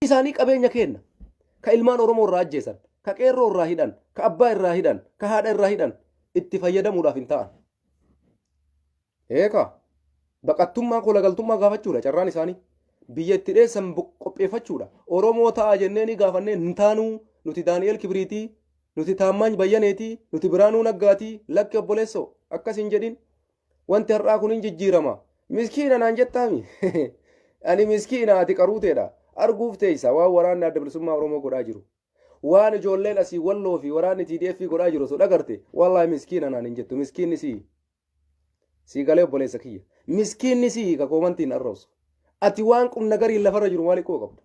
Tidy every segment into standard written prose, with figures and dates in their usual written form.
Isaanii qabeenya keenna. Ka ilmaan Oromoo irraa ajjeesan, ka qeerroo irraa hidhan, ka abbaa irraa hidhan, ka haadha irraa hidhan itti fayyadamuudhaaf hin ta'an. Eekaa baqattummaa kolagaltummaa gaafachuudha carraan isaanii. Biyya itti dheessan qopheeffachuudha. Oromoo ta'a jennee ni gaafannee hin taanuu nuti Daani'eel Kibriitii, nuti Taammaany Bayyaneetii, nuti Biraanuu Naggaatii, lakki obboleessoo akkas hin jedhin. Wanti har'aa kun hin jijjiirama. Miskiina naan jettaami. Ani miskiina ati qaruuteedha. Arguuf teessa waan waraanni adda bilisummaa Oromoo godhaa jiru. Waan ijoolleen asii walloo fi waraanni TDF godhaa jiru osoo dhagarte wallaahi miskiina naan hin jettu. Miskiinni sii. Sii galee obboleessa kiyya. Miskiinni sii ka koomantiin arrabsu. Ati waan qubna gariin lafarra jiru maali quba qabda?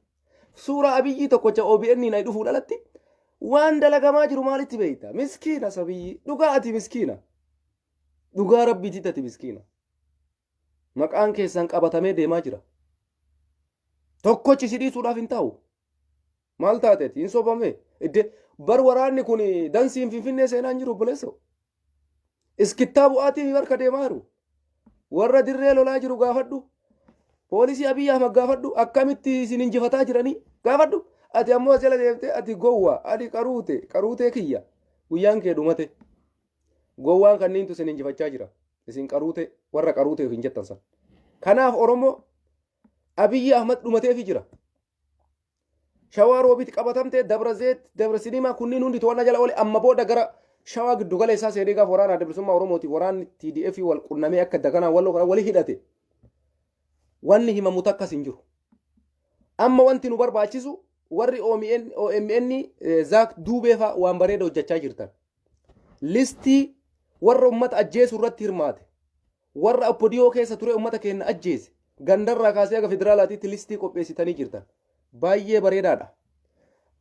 Suuraa Abiyyii tokkocha OBN na dhufuun alatti waan dalagamaa jiru maalitti beekta? Miskiina sabiyyii. Dhugaa ati miskiina. Dhugaa rabbiititti ati miskiina. Maqaan keessan qabatamee deemaa jira. Tokkochi si dhiisuudhaaf hin taa'u. Maal taateeti? Hin sobame. Idde bar waraanni kun dansiin Finfinnee seenaa hin jiru obboleessoo. Iskittaa bu'aatiin harka deemaa jiru. Warra dirree lolaa jiru gaafadhu. Poolisii Abiyyi Ahmad gaafadhu. Akkamitti isin injifataa jiranii gaafadhu. Ati ammoo as jala deemtee ati gowwa ati qaruute qaruutee kiyya guyyaan kee dhumate. Gowwaan kanniintu isin injifachaa jira. Isin qaruutee warra qaruutee ofiin jettan san. Kanaaf Oromoo Abiyyi Ahmad dhumateefi jira. Shawaa Roobit qabatamtee Dabra Zeet, Dabra Sinimaa kunniin hundi to'annaa jala oole amma booda gara Shawaa giddu gala isaa seenee gaafa waraana adda bilisummaa Oromootiif waraanni TDF wal qunnamee akka daganaa walloo kana wali hidhate. Wanni himamu takkas hin jiru. Amma wanti nu barbaachisu warri OMN, OMN Zaak Duubee fa'a waan bareeda hojjechaa jirtan. Listii warra ummata ajjeesuu irratti hirmaate, warra Oppodiyoo keessa ture ummata keenya ajjeese, gandarraa kaasee haga federaalaatiitti listii qopheessitanii jirtan. Baay'ee bareedaadha.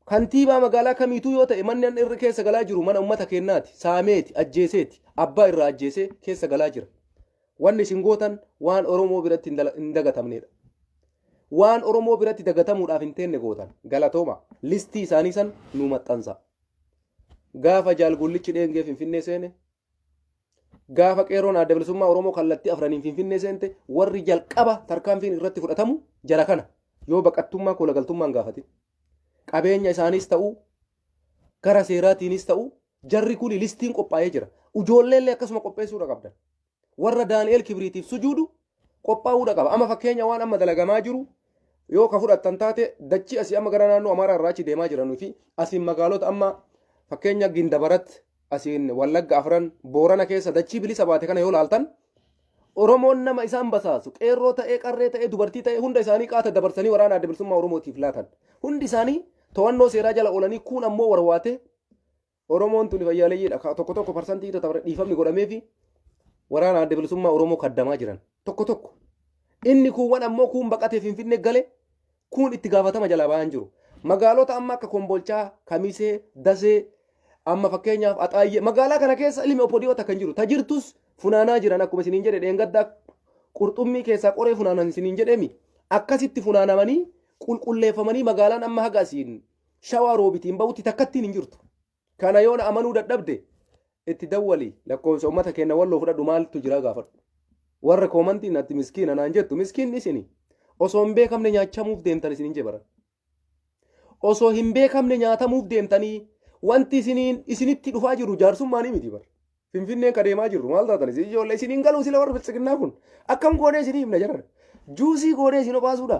Kantiibaa magaalaa kamiituu yoo ta'e manni inni irra keessa galaa jiru mana ummata keenyaati. Saameeti, ajjeeseeti, abbaa irraa ajjeesee keessa galaa jira. Wanni isin gootan waan Oromoo biratti hin dagatamnedha. Waan Oromoo biratti dagatamuudhaaf hin teenne gootan. Galatooma. Listii isaanii san nu maxxansa. Gaafa Jaal Gullichi Dheengee Finfinnee seene, gaafa qeerroon adda bilisummaa Oromoo kallattii afraniin Finfinnee seente, warri jalqaba tarkaanfiin irratti fudhatamu jara kana yoo baqattummaa koolagaltummaan gaafatin. Qabeenya isaaniis ta'uu gara seeraatiinis ta'uu jarri kun listiin qophaa'ee jira. Ijoolleellee akkasuma qopheessuudha qabdan. Warra Daani'el Kibriitiif sujuudu qophaa'uudha qaba. Amma fakkeenya waan amma dalagamaa jiru yoo ka fudhattan taate dachii asii amma gara naannoo Amaaraa irraa achi deemaa jiranuu fi asiin magaalota amma fakkeenya Gindabarat asiin Wallagga afran Boorana keessa dachii bilisa baate kana yoo laaltan Oromoon nama isaan basaasu qeerroo ta'ee qarree ta'ee dubartii ta'ee hunda isaanii qaata dabarsanii waraana adda bilisummaa Oromootiif laatan. Hundi isaanii to'annoo seeraa jala oolanii kuun ammoo warwaatee Oromoon tuni fayyaaleyyiidha. Ka tokko tokko parsantii ta'e dhiifamni godhameefi waraana adda bilisummaa Oromoo kaddamaa jiran tokko tokko. Inni kuuwwan ammoo kuun baqatee Finfinnee gale kuun itti gaafatama jalaa ba'aa hin jiru. Magaalota amma akka Kombolchaa, Kamisee, Dasee, amma fakkeenyaaf Axaayyee magaalaa kana keessa ilmi Opodiyoota kan jiru. Tajirtus funaanaa jiran akkuma isiniin jedhe dheengaddaa qurxummii keessaa qoree funaanan isiniin jedheemi. Akkasitti funaanamanii qulqulleeffamanii magaalaan amma haga asiin Shawaa Roobitiin ba'utti takkattiin hin jirtu. Kana yoo na amanuu dadhabde itti dawwali lakkoofsa uummata keenya walloo fudhadhu maaltu jira gaafadhu. Warra koomantiin ati miskiina naan jettu miskiinni isini osoo hin beekamne nyaachamuuf deemtan isiniin jee baran. Osoo hin beekamne nyaatamuuf deemtanii wanti isiniin isinitti dhufaa jiru jaarsummaanii miti bar. Finfinneen ka deemaa jirru maal taatan isin ijoollee isiniin galuu sila warri biltsiginnaa kun akkam goonee isinii himna jaran. Juusii goonee isin obaasuudha.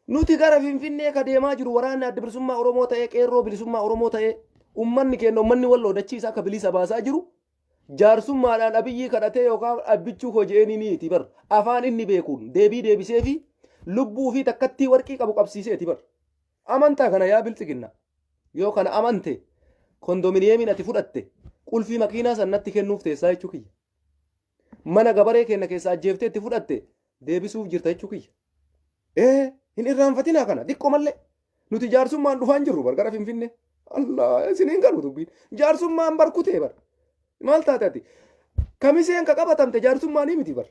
Nuti gara Finfinnee ka deemaa jiru waraanni adda bilisummaa Oromoo ta'ee qeerroo bilisummaa Oromoo ta'ee ummanni keenya ummanni walloo dachii isaa akka bilisa baasaa jiru jaarsummaadhaan Abiyyii kadhatee yookaan abbichuu koo je'eenii niiti bar afaan inni beekuun deebii deebisee fi lubbuu fi takkattii warqii qabu qabsiiseeti bar. Amantaa kana yaa biltsiginna. Yoo kana amante kondominiyeemiin ati fudhatte qulfii makiinaa san natti kennuuf teessaa jechuu kiyya. Mana gabaree keenya keessaa ajjeeftee itti fudhatte deebisuuf jirta jechuu kiyya. Ee hin irraanfatinaa kana xiqqoo mallee. Nuti jaarsummaan dhufaan jirru bar gara Finfinnee. Allah isiniin galu dubbiin. Jaarsummaan bar kutee bar. Maal taate ati? Kamiseen ka qabatamte jaarsummaanii miti bar.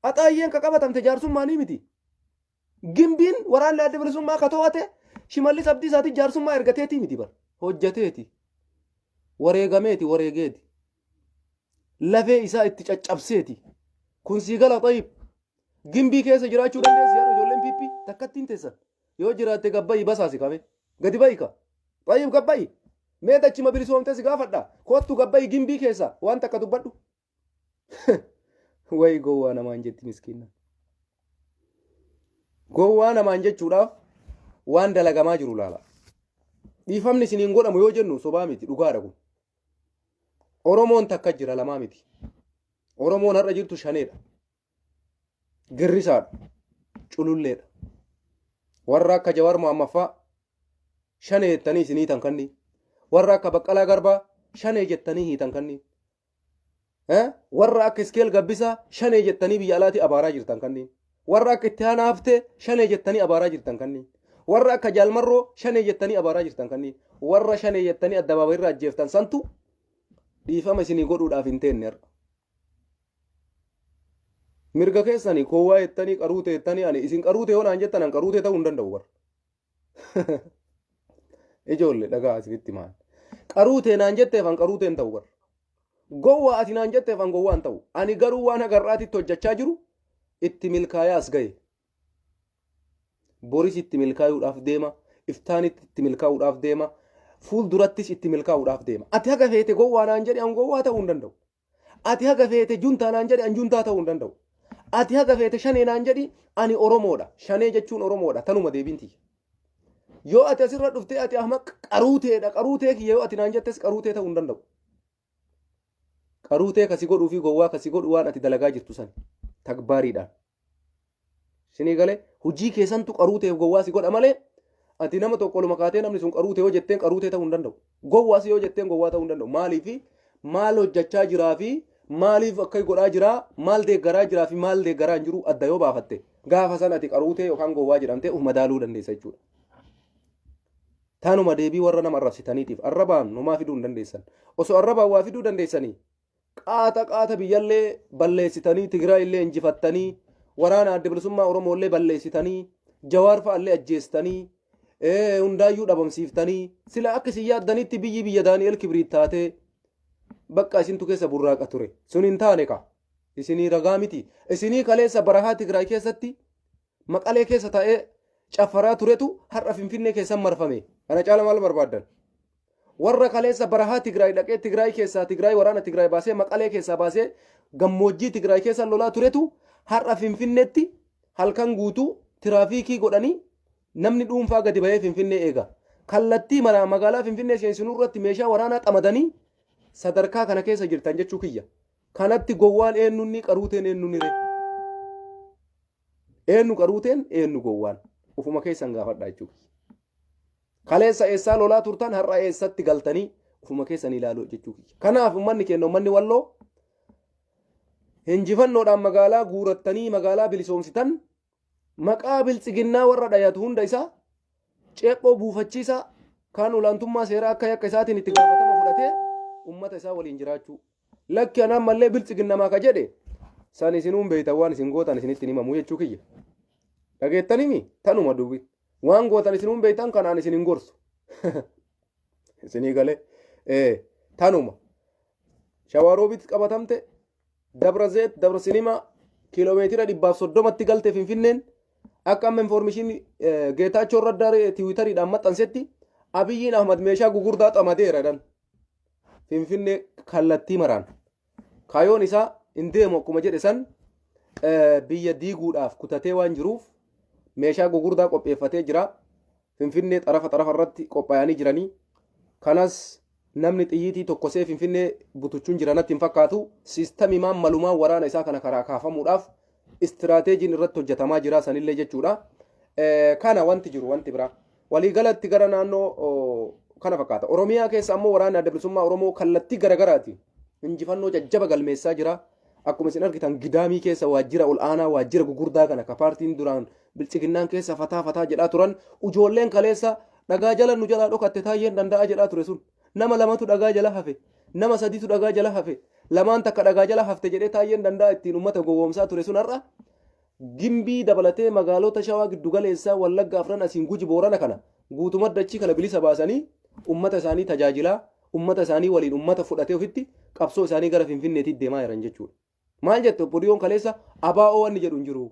Axaayyeen ka qabatamte jaarsummaanii miti. Gimbiin waraanni adda bilisummaa ka to'ate Shimallis Abdiisaati jaarsummaa ergateetii miti bar. Hojjateeti. Wareegameeti wareegeeti. Lafee isaa itti caccabseeti. Kun sii gala xayib. Gimbii keessa jiraachuu dandeessi yeroo ijoolleen PP takkattiin teessan. Yoo jiraatte gabbayi basaasi kame. Gadi bayi ka. Xayyib gabbayi. Mee dachima bilisoomte si gaafadha. Koottu gabbayi gimbii keessa waan takka dubbadhu. Wayi gowwaa namaan jetti miskiinna. Gowwaa namaan jechuudhaaf waan dalagamaa jiru laala. Dhiifamni isiniin godhamu yoo jennu sobaa miti, dhugaadha kun. Oromoon takka jira, lamaa miti. Oromoon har'a jirtu shaneedha. Girrisaadha. Cululleedha. Warra akka Jawar Mohammaffaa shanee jettanii isin hiitan kanniin. Warra akka Baqqalaa Garbaa shanee jettanii hiitan kanniin. Warra akka Iskeel Gabbisaa shanee jettanii biyya alaatii abaaraa jirtan kanniin. Warra akka Itti Aanaa Haftee shanee jettanii abaaraa jirtan kanniin. Warra akka Jaalmarroo shanee jettanii abaaraa jirtan kanniin. Warra shanee jettanii addabaabayii irra ajjeeftan santu dhiifama isinii godhuudhaaf hin teenne har'a. Mirga keessanii koowwaa jettanii qaruute jettanii, ani isin qaruute yoo naan jettan an qaruutee ta'uu hin danda'u bara. Ijoollee dhagaa asinitti maal. Qaruutee naan jetteef an qaruutee hin ta'u bara. Gowwaa ati naan jetteef an gowwaa hin ta'u. Ani garuu waan hagarraatitti hojjechaa jiru itti milkaayaa as gahe. Boris itti milkaa'uudhaaf deema. Iftaanitti itti milkaa'uudhaaf deema. Fuuldurattis itti milkaa'uudhaaf deema. Ati haga feete gowwaa naan jedhe an gowwaa ta'uu hin danda'u. Ati haga feete juntaa naan jedhi an juntaa ta'uu hin danda'u. Ati haga feete shanee naan jedhi ani Oromoodha. Shanee jechuun Oromoodha. Tanuma deebiin tiyya. Yoo ati asirra dhuftee ati ahmaq qaruuteedha, qaruutee kiyya yoo ati naan jettes qaruutee ta'uu hin danda'u. Qaruutee kasi godhuu fi gowwaa kasi godhu waan ati dalagaa jirtu san tagbaariidhaan. Isinii galee, hojii keessantu qaruuteef gowwaa si godha malee ati nama tokko oluma kaatee namni sun qaruute yoo jetteen qaruutee ta'uu hin danda'u. Gowwaas yoo jetteen gowwaa ta'uu hin danda'u. Maaliif maal hojjechaa jiraa fi maaliif akka godhaa jiraa, maal deeggaraa jiraa fi maal deeggaraa hin jiru adda yoo baafatte, gaafa san ati qaruutee yookaan gowwaa jedhamtee uf madaaluu dandeessa jechuudha. Taanuma deebii warra nama arrabsitaniitiif arrabaan homaa fiduu hin dandeessan. Osoo arrabaan waa fiduu dandeessanii qaata qaata biyyallee balleessitanii, Tigraay illee injifattanii, waraana Adda Bilisummaa Oromoo illee balleessitanii, Jawaar fa'a illee ajjeestanii, hundaayyuu dhabamsiiftanii, sila akka isin yaaddanitti biyyi biyya Daani'el Kibriit taatee bakka isintu keessa burraaqa ture. Sun hin taane ka. Isinii ragaa miti. Isinii kaleessa barahaa Tigraay keessatti Maqalee keessa taa'ee caffaraa turetu har'a Finfinnee keessan marfame. Kana caala maal barbaaddan? Warra kaleessa barahaa Tigraay dhaqee Tigraay keessaa Tigraay waraana Tigraay baasee, Maqalee keessaa baasee gammoojjii Tigraay keessa lolaa turetu har'a Finfinneetti halkan guutuu tiraafiikii godhanii namni dhuunfaa gadi bahee Finfinnee eega. Kallattii maraa magaalaa Finfinnee seensinuu irratti meeshaa waraanaa xamadanii sadarkaa kana keessa jirtan jechuu kiyya. Kanatti gowwaan eenyunni, qaruuteen eenyunni ree? Eenyu qaruuteen, eenyu gowwaan? Ufuma keessan gaafadhaa jechuu kiyya. Kaleessa eessaa lolaa turtan, har'a eessatti galtanii, ufuma keessan ilaaluu jechuu kiyya. Kanaaf uummanni keenya, uummanni Walloo, injifannoodhaan magaalaa guurattanii magaalaa bilisoomsitan, maqaa biltsiginnaa warra dhayatu hunda isaa ceephoo buufachiisaa, kaan olaantummaa seeraa akka yakka isaatiin itti gaafatama fudhatee uummata isaa waliin jiraachuu. Lakki, anaan mallee biltsiginnamaa ka jedhe san isinuun beeytan, waan isin gootan isinitti hin himamu jechuu kiyya. Dhageettanimi, tanuma dubbi. Waan gootan isinuun beeytan, kanaan isin hin gorsu. Isinii galee tanuma. Shawaroobit qabatamte, Dabra Zeet, Dabra Sinimaa kiiloomeetira 130tti galte Finfinneen. Akka amma information Geetaachoo Raddaa tiwiitariidhaan maxxansetti, Abiyyiin Ahmad meeshaa gugurdaa xamadeera jedhan. Finfinnee kallattii maraan. Kaayoon isaa hin deemu akkuma jedhe san biyya diiguudhaaf kutatee waan jiruuf meeshaa gugurdaa qopheeffatee jira. Finfinnee xarafa xarafa irratti qophaa'anii jiranii. Kanas namni xiyyiitii tokkosee Finfinnee butuchuun jira natti hin fakkaatu. Siistamimaan malumaan waraana isaa kana karaa kaafamuudhaaf istiraateejiin irratti hojjetamaa jira sanillee jechuudha. Kana wanti jiru wanti biraa. Waliigalatti gara naannoo kana fakkaata. Oromiyaa keessa ammoo waraanni Adda Bilisummaa Oromoo kallattii garaagaraatiin injifannoo jajjaba galmeessaa jira. Akkuma isin argitan Gidaamii keessa waajjira ol aanaa, waajjira gugurdaa kana ka paartiin duraan biltsiginnaan keessa fataa fataa jedhaa turan, ijoolleen kaleessa dhagaa jala nu jalaa dhokatte taayyeen danda'a jedhaa ture sun nama lamatu dhagaa jala hafe, nama saditu dhagaa jala hafe, lamaan takka dhagaa jala hafte jedhee taayyeen danda'a ittiin uummata gowwoomsaa ture sun har'a Gimbii dabalatee magaalota Shawaa giddugaleessaa, Wallagga afran, asiin Guji, Boorana kana guutummaa dachii kana bilisa baasanii ummata isaanii tajaajilaa, ummata isaanii waliin ummata fudhatee ofitti qabsoo isaanii gara Finfinneetti deemaa jiran jechuudha. Maal jette obbo Diyoon kaleessa? ABO wanni jedhu hin jiru.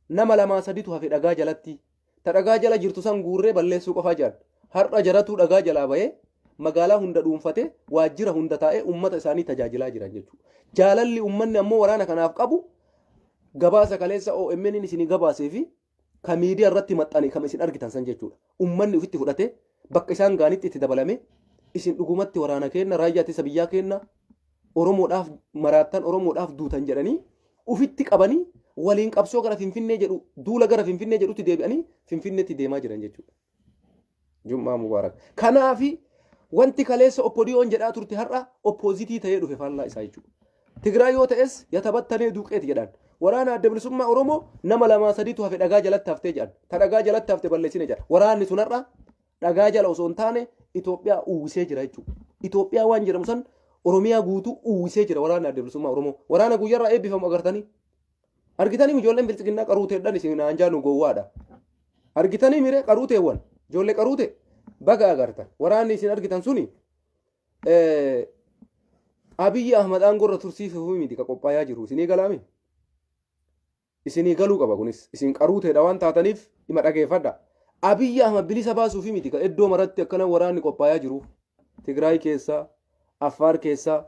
Nama lamaa saditu hafe dhagaa jalatti. Ta dhagaa jala jirtu san guurree balleessuu qofaa jedhan. Har'a jaratuu dhagaa jalaa bahee magaalaa hunda dhuunfatee waajjira hunda taa'ee uummata isaanii tajaajilaa jiran jechuudha. Jaalalli uummanni ammoo waraana kanaaf qabu gabaasa kaleessa OMN isinii gabaasee fi ka miidiyaa irratti maxxane kam isin argitan san jechuudha. Uummanni ofitti fudhatee bakka isaan gaanitti itti dabalame, isin dhugumatti waraana kenna, raayyaa ittisa biyyaa kenna, Oromoodhaaf maraattan, Oromoodhaaf duutan jedhanii ofitti qabanii waliin qabsoo gara Finfinnee jedhu, duula gara Finfinnee jedhutti deebi'anii Finfinneetti deemaa jiran jechuudha. Jum'aa Mubaarak. Kanaafi wanti kaleessa OPDOn jedhaa turte har'a opposite ta'ee dhufe, faallaa isaa jechuudha. Tigraay yoo ta'es yatabattanee duuqeeti jedhan. Waraana Adda Bilisummaa Oromoo nama lamaa sadiitu hafe, dhagaa jalatti haftee jedhan. Ta dhagaa jalatti hafte balleessine jedhan. Waraanni sun har'a dhagaa jala osoo hin taane Itoophiyaa uwwisee jira jechuudha. Itoophiyaa waan jedhamu san Oromiyaa guutuu uwwisee jira waraanni Adda Bilisummaa Oromoo. Waraana guyyarraa eebbifamu agartanii. Argitanii ijoolleen biltsiginnaa qaruuteedhaan isin haanjaa nu gowwaadha. Argitanii miree qaruuteewwan ijoollee qaruute baga agartan. Waraanni isin argitan suni Abiyyi Ahmad aangoo irra tursiisuuf miti ka qophaayaa jiru, isinii galaami. Isinii galuu qaba kunis, isin qaruuteedha waan taataniif dhima dhageeffadha. Abiyyi Ahmad bilisa baasuuf miti ka iddoo maratti akkana waraanni qophaayaa jiru. Tigraay keessaa, Affaar keessaa,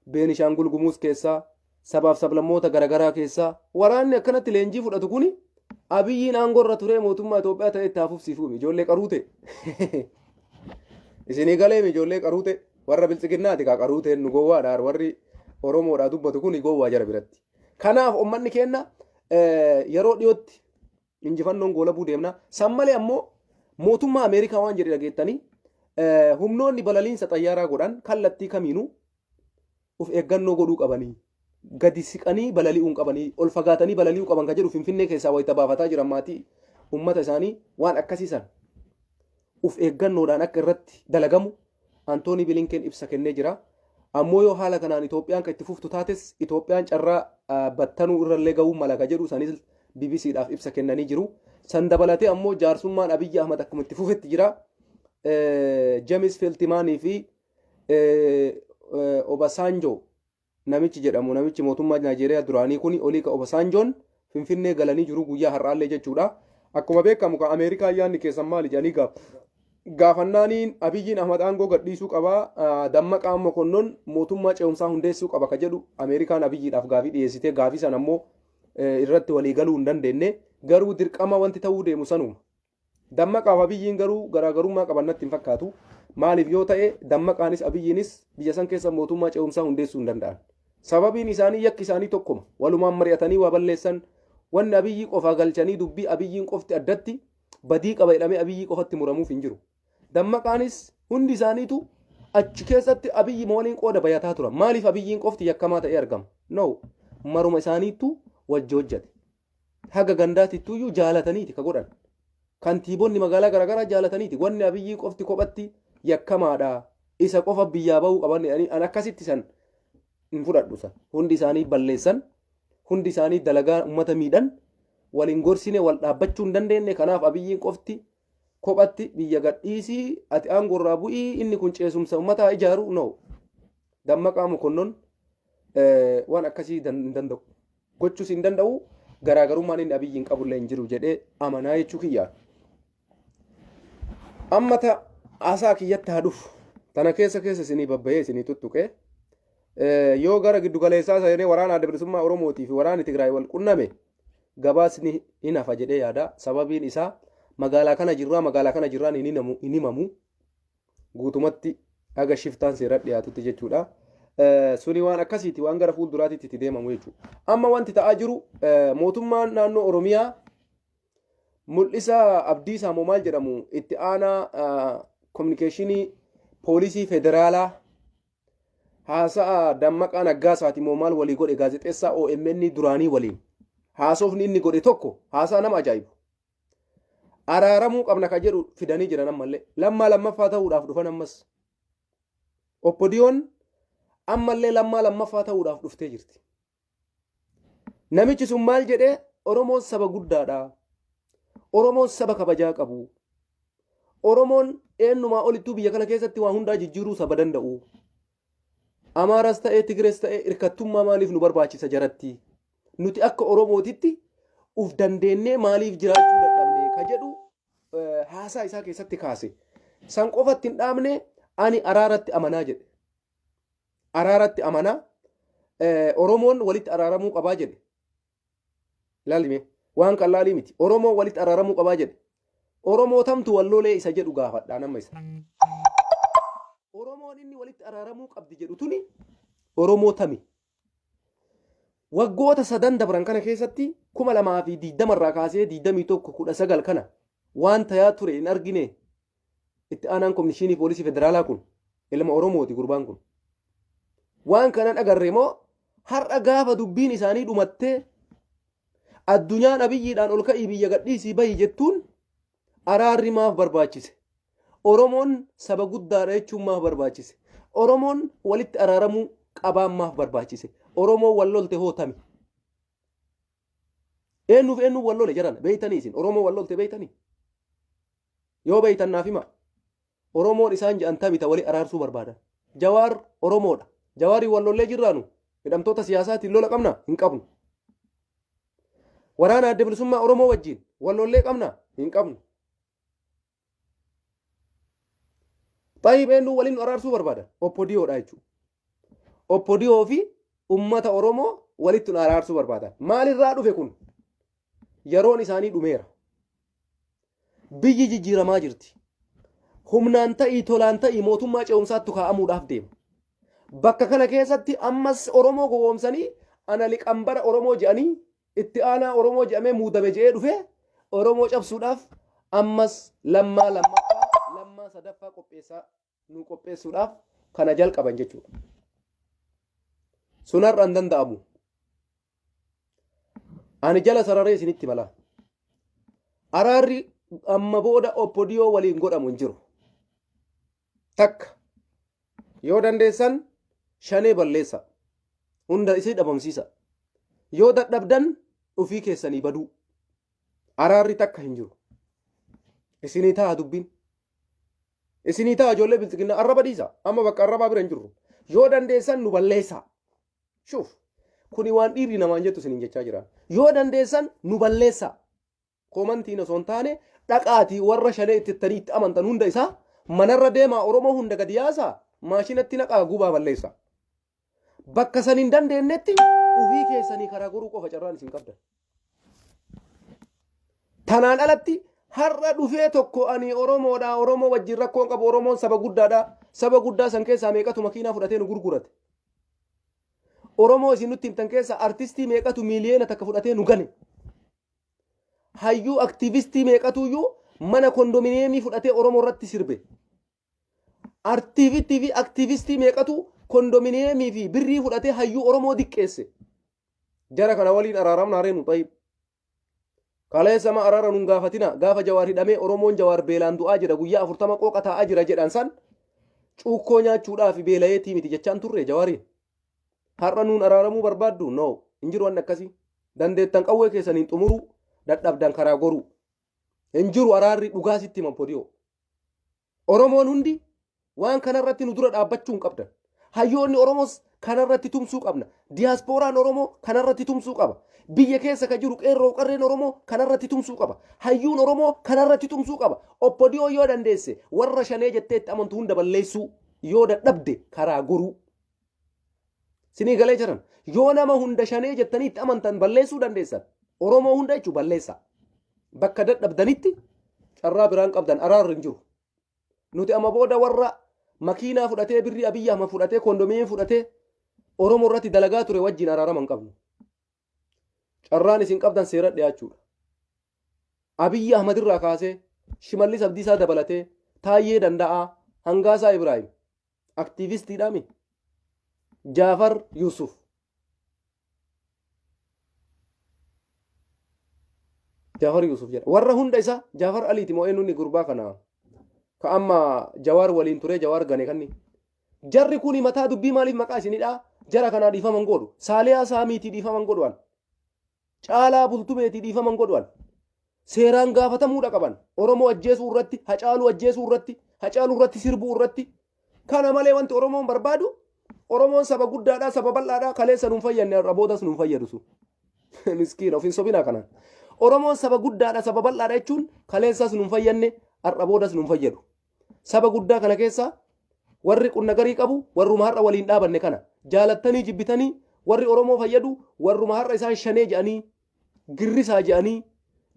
Beenishaangul Gumuuz keessaa, sabaaf sablammoota garaagaraa keessaa waraanni akkanatti leenjii fudhatu kuni Abiyyiin aangoo irra turee mootummaa Itoophiyaa ta'e itti hafuufsiifuu ijoollee qaruute. Isinii galeemi ijoollee qaruute, warra biltsiginnaati kaa qaruuteen nu gowwaadha, warri Oromoodhaa dubbatu kuni gowwaa jara biratti. Kanaaf uummanni keenya yeroo dhiyootti injifannoon goolabuu deemna. San malee ammoo mootummaa Ameerikaa waan jedhe dhageettanii, humnoonni balaliinsa xayyaaraa godhan kallattii kamiinuu of eeggannoo godhuu qabanii, gadi siqanii balali'uu qabanii, ol fagaatanii balali'uu qaban kan jedhu Finfinnee keessaa wayita baafataa jiran maatii uummata isaanii waan akkasiisan of eeggannoodhaan akka irratti dalagamu Antoonii Bilinken ibsa kennee jira. Ammoo yoo haala kanaan Itoophiyaan kan itti fuftu taates Itoophiyaan carraa battanuu irrallee gahuu mala ka jedhu sanis BBCdhaaf ibsa kennanii jiru. San dabalatee ammoo jaarsummaan Abiyyi Ahmad akkuma itti fufetti jira. James Feltimaanii fi Obasanjo namichi jedhamu, namichi mootummaa Naayijeeriyaa duraanii kun olii ka Obasanjoon Finfinnee galanii jiru guyyaa har'aallee jechuudha. Akkuma beekamu kan Ameerikaa yaadni keessan maali jedhanii gaafannaaniin Abiyyiin Ahmad aangoo gadhiisuu qabaa, Dammaqaa Mokonnon mootummaa ce'umsaa hundeessuu qaba ka jedhu Ameerikaan Abiyyiidhaaf gaafii dhiyeessitee, gaafii sana ammoo irratti walii galuu hin dandeenye, garuu dirqama wanti ta'uu deemu sanuma. Dammaqaaf Abiyyiin garuu garaagarummaa qaban natti hin fakkaatu. Maaliif yoo ta'e, Dammaqaanis Abiyyiinis biyya san keessa mootummaa ce'umsaa hundeessuu hin danda'an. Sababiin isaanii yakki isaanii tokkoma. Walumaan mari'atanii waa balleessan. Wanni Abiyyii qofaa galchanii dubbii Abiyyiin qofti addatti badii qaba jedhamee Abiyyii qofatti muramuuf hin jiru. Dammaqaanis hundi isaaniitu achi keessatti Abiyyi waliin qooda bayataa turan. Maaliif Abiyyiin qofti yakkamaa ta'ee argama? No. Maruma isaaniittu wajji hojjete. Haga gandaatittuyyuu jaalataniiti ka godhan. Kantiibonni magaalaa garaagaraa jaalataniiti. Wanni Abiyyii qofti kophatti yakkamaadha. Isa qofa biyyaa bahuu qaban jedhanii an akkasitti san hin fudhadhu san. Hundi isaanii balleessan. Hundi isaanii dalagaa uummata miidhan. Waliin gorsine wal dhaabbachuu hin dandeenye. Kanaaf Abiyyiin qofti kophatti biyya gadhiisii, ati aangoo irraa bu'ii, inni kun ceesumsa uummataa ijaaru, no. Dammaqaa Mokonnon waan akkasii hin danda'u. Gochuus hin danda'u, garaagarummaan inni Abiyyiin qabullee hin jiru jedhee amanaa jechuu kiyyaa. Amma ta haasaa kiyyatti haa dhufu. Tana keessa keessa isinii babbayee isinii tuttuqee yoo gara giddugaleessaa seenee waraana Adda Bilisummaa Oromootii fi waraanni Tigraay wal qunname gabaasni hin hafa jedhee yaada. Sababiin isaa magaalaa kana jirraa, magaalaa kana jirraan hin himamu. Guutumatti haga shiftaan seera dhiyaatutti jechuudha. Suni waan akkasiiti, waan gara fuulduraatitti itti deemamu jechuudha. Amma wanti ta'aa jiru mootummaan naannoo Oromiyaa Mul'isa Abdiisaa moo maal jedhamu, itti aanaa kominikeeshinii poolisii federaalaa, haasa'a Dammaqaa Naggaasaati moo maal walii godhe gaazexeessaa OMN duraanii waliin. Haasofni inni godhe tokko haasaa nama ajaa'ibu. Araaramuu qabna ka jedhu fidanii jiran ammallee. Lammaa lammaffaa ta'uudhaaf dhufan ammas. OPDOn ammallee lammaa lammaffaa ta'uudhaaf dhuftee jirti. Namichi sun maal jedhee? Oromoon saba guddaadha. Oromoon saba kabajaa qabu. Oromoon eenyumaa olittuu biyya kana keessatti waa hundaa jijjiiruu saba danda'u. Amaaras ta'ee Tigrees ta'ee hirkattummaa maaliif nu barbaachisa jaratti? Nuti akka Oromootitti uf dandeennee maaliif jiraachuu dadhabne? ka jedhu haasaa isaa keessatti kaase. San qofatti hin dhaabne ani araaratti amanaa jedhe. Araaratti amanaa Oromoon walitti araaramuu qabaa jedhe. Laalime waan qallaalii miti. Oromoon walitti araaramuu qabaa jedhe. Oromoo tamtu wal lolee isa jedhu gaafadhaa nama isa. Oromoon inni walitti araaramuu qabdi jedhu tuni Oromoo tami? Waggoota sadan dabran kana keessatti 2020 irraa kaasee 21 19 kana waan tayaa ture hin argine itti aanaan komishinii poolisii federaalaa kun ilma Oromooti gurbaan kun. Waan kanan agarre moo har'a gaafa dubbiin isaanii dhumattee addunyaan Abiyyiidhaan ol ka'ii biyya gadhiisii bahi jettuun araarri maaf barbaachise? Oromoon saba guddaadha jechuun maaf barbaachise? Oromoon walitti araaramuu qabaan maaf barbaachise? Oromoon wal lolte hoo tami? Eenyuuf eenyuuf wal lole jaran beeytanii isin Oromoo wal lolte beeytanii? Yoo beeytan naaf hima. Oromoon isaan jedhan tami ta wali araarsuu barbaadan. Jawaar Oromoodha. Jawaariin wal lollee jirraanu hidhamtoota siyaasaatiin lola qabna hin qabnu. Waraana Adda Bilisummaa Oromoo wajjin wal lollee qabna hin qabnu. Xayyib eenyu waliin nu araarsuu barbaadan? Oppodiyoodha jechuudha. Oppodiyoo fi uummata Oromoo walitti nu araarsuu barbaadan. Maalirraa dhufe kun? Yeroon isaanii dhumeera. Biyyi jijjiiramaa jirti. Humnaan ta'ii tolaan ta'ii mootummaa ce'umsaattu kaa'amuudhaaf deema. Bakka kana keessatti ammas Oromoo gowwoomsanii ana liqambara Oromoo jedhanii itti aanaa Oromoo jedhamee muudame jedhee dhufee Oromoo cabsuudhaaf ammas lammaa lammaffaa lammaa sadaffaa qopheessaa nu qopheessuudhaaf kana jalqaban jechuudha. Sun har'a hin danda'amu. Ani jala sararee isinitti mala. Araarri amma booda oppodiyoo waliin godhamu hin jiru. Takka yoo dandeessan shanee balleessa. Hunda isii dhabamsiisa. Yoo dadhabdan ofii keessanii baduu. Araarri takka hin jiru. Isinii ta'a dubbiin. Isinii ta'a ijoollee bilxiginnaa arraba dhiisa. Amma bakka arrabaa bira hin jirru. Yoo dandeessan nu balleessaa. Shuuf. Kuni waan dhiirri namaan jettu isiniin jechaa jira. Yoo dandeessan nu balleessaa. Koomantiin osoo hin taane dhaqaatii warra shanee itti ittanii itti amantan hunda isaa manarra deemaa Oromoo hunda gadi yaasaa maashinatti naqaa gubaa balleessaa. Bakka san hin dandeenyetti ofii keessanii karaa goruu qofa carraan isin qabdan. Tanaan alatti har'a dhufee tokko ani Oromoodha Oromoo wajjin rakkoon qabu Oromoon saba guddaadha saba guddaa san keessaa meeqatu makiinaa fudhatee nu gurgurate. Oromoo isin nutti himtan keessaa artistii meeqatu miiliyoona takka fudhatee nu gane. Hayyuu aktiivistii meeqatuyyuu mana kondominiyeemii fudhatee Oromoo irratti sirbe. Artiivittii fi aktiivistii meeqatu kondominiyeemii fi birrii fudhatee hayyuu Oromoo diqqeesse. Jara kana waliin araaramna hareenu xayyib. Kaleessa ma araara nun gaafatina gaafa Jawaar hidhamee Oromoon Jawaar beelaan du'aa jira guyyaa 40 qooqa taa'aa jira jedhan san cuukkoo nyaachuudhaaf beelayeetii miti jechaan turre Jawaariin. Har'a nuun araaramuu barbaaddu? No. Hin jiru wanni akkasii. Dandeettan qawwee keessaniin xumuruu dadhabdan karaa goruu. Hin jiru araarri dhugaa sitti himan podiyoo. Oromoon hundi waan kanarratti nu dura dhaabbachuu hin qabdan. Hayyoonni Oromoos kanarratti tumsuu qabna. Diyaaspooraan Oromoo kanarratti tumsuu qaba. Biyya keessa ka jiru qeerroo qarreen Oromoo kanarratti tumsuu qaba. Hayyuun Oromoo kanarratti tumsuu qaba. Oppodiyoo yoo dandeesse warra shanee jettee itti amantu hunda balleessuu yoo dadhabde karaa goruu. Sinii galee jiran yoo nama hunda shanee jettanii itti amantan balleessuu dandeessan. Oromoo hunda jechuun balleessa. Bakka dadhabdanitti carraa biraan qabdan araarri hin jiru. Nuti amma booda warra makiinaa fudhatee birrii Abiyyi Ahmad fudhatee kondominiyeemii fudhatee Oromoo irratti dalagaa ture wajjin araarama hin qabnu. Carraan isin qabdan seera dhiyaachuudha. Abiyyi Ahmad irraa kaasee Shimallis Abdiisaa dabalatee Taayyee Danda'aa Hangaasaa Ibraahim aktiivistiidhaami Jaafar Yusuf Jaafar Yusuf jedha. Warra hunda isaa Jaafar Aliiti moo eenyuun gurbaa kana ka amma Jawaar waliin turee Jawaar gane kanni. Jarri kuni mataa dubbii maaliif maqaa isinidha? Jara kanaa dhiifama hin godhu. Saaliyaa Saamiitii dhiifama hin godhu an. Caalaa Bultumeetii dhiifama hin godhu an. Seeraan gaafatamuudha qaban. Oromoo ajjeesuu irratti, Hacaaluu ajjeesuu irratti, Hacaaluu irratti sirbuu irratti. Kana malee wanti Oromoon barbaadu Oromoon saba guddaadha, saba bal'aadha, kaleessa nuun fayyanne har'a boodas nuun fayyadu sun. Miskiina of hin sobinaa kanaan. Oromoon saba guddaadha, saba bal'aadha jechuun kaleessas nun fayyanne, har'a boodas nun fayyadu. Saba guddaa kana keessa warri qunnagarii qabu warruma har'a waliin dhaabanne kana. Jaalattanii jibbitanii warri Oromoo fayyadu warruma har'a isaan shanee jedhanii, girrisaa jedhanii,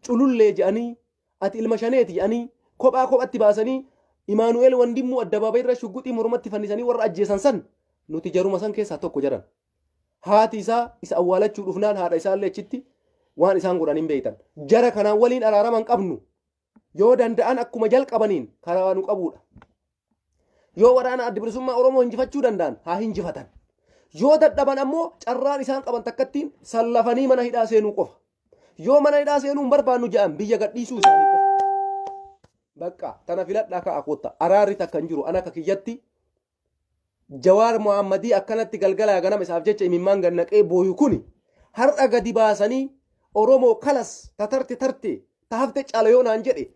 culullee jedhanii, ati ilma shaneeti jedhanii kophaa kophatti baasanii Imaanu'eel Wandimmuu addabaabayii irra shugguxii mormatti fannisanii warra ajjeesan san nuti jaruma san keessaa tokko jedhan. Haati isaa isa awwaalachuu dhufnaan haadha isaallee achitti waan isaan godhan hin beektan. Jara kanaan waliin araarama hin qabnu. Yoo danda'an akkuma jalqabaniin karaa nu qabuudha. Yoo waraana adda bilisummaa Oromoo hinjifachuu danda'an haa hinjifatan. Yoo dadhaban ammoo carraan isaan qaban takkattiin sallafanii mana hidhaa seenuu qofa. Yoo mana hidhaa seenuu hin barbaannu jedhan biyya gadhiisuu isaanii qofa. Bakka tana filadhaa ka'a kotta. Araarri takka hin jiru. Ana akka kiyyatti Jawaar Mohaammadii akkanatti galgalaa ganama isaaf jecha imimmaan gad naqee booyu kuni har'a gadi baasanii Oromoo kalas ta tarte tarte ta hafte caala yoo naan jedhe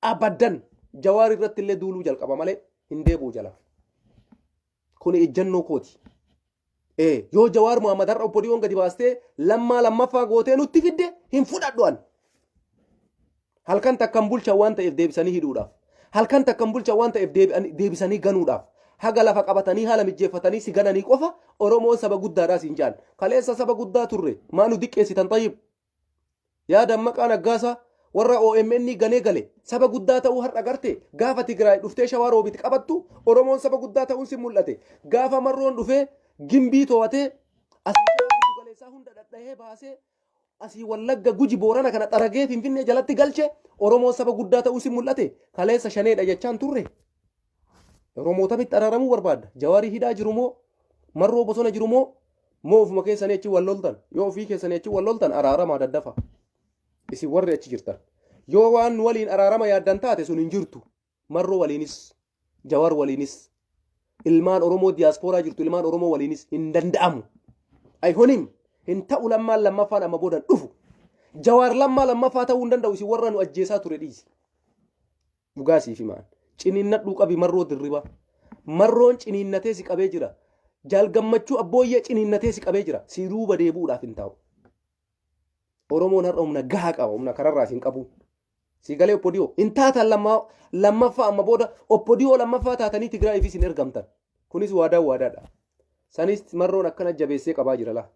abadan Jawaar irratti illee duuluu jalqaba malee hin deebi'u jala. Kuni ejjannoo kooti. Ee yoo Jawaar Mohaammed har'a obbo Dhiyoon gadi baastee lammaa lammaffaa gootee nutti fidde hin fudhadhu an. Halkan takkan bulchan waan ta'eef deebisanii hidhuudhaaf. Halkan takkan bulchan waan ta'eef deebisanii ganuudhaaf. Haga lafa qabatanii haala mijjeeffatanii si gananii qofa Oromoon saba guddaadhaa siin jaan. Kaleessa saba guddaa turre maa nu diqqeessitan xayyib. Yaa Dammaqaa Naggaasaa warra OMN ganee gale saba guddaa ta'uu har'a garte gaafa Tigraay dhuftee Shawaa Roobit qabattu Oromoon saba guddaa ta'uun si mul'ate. Gaafa Marroon dhufee Gimbii to'atee asii Shawaa giddu galeessaa hunda dhadhahee baasee asii Wallagga Guji Boorana kana xaragee Finfinnee jalatti galche Oromoon saba guddaa ta'uun si mul'ate. Kaleessa shaneedha jechaan turre. Oromoota mitti araaramuu barbaadda. Jawaarii hidhaa jiru moo? Marroo bosona jiru moo? Moo ofuma keessanii achi wal loltan? Yoo ofii keessanii achi wal loltan araaramaa daddafa. Isin warri achi jirtan. Yoo waan nu waliin araarama yaaddan taate sun hin jirtu. Marroo waliinis, Jawaar waliinis, ilmaan Oromoo diyaaspooraa jirtu ilmaan Oromoo waliinis hin danda'amu. Ayhonim hin ta'u lammaan lammaffaan amma boodan dhufu. Jawaar lammaa lammaffaa ta'uu hin danda'u isin warra nu ajjeesaa ture dhiisi. Dhugaa siif himaan. Ciniinnadhuu qabi marroo dirribaa. Marroon ciniinnatee si qabee jira. Jaal gammachuu abbooyyee ciniinnatee si qabee jira. Si duuba deebi'uudhaaf hin taa'u. Oromoon har'a humna gahaa qaba. Humna kararraa siin qabu. Si galee oppodiyoo. Hin taatan lammaffaa amma booda oppodiyoo lammaffaa taatanii Tigraayiifis hin ergamtan. Kunis waadaa waadaadha. Sanis marroon akkana jabeessee qabaa jira laa.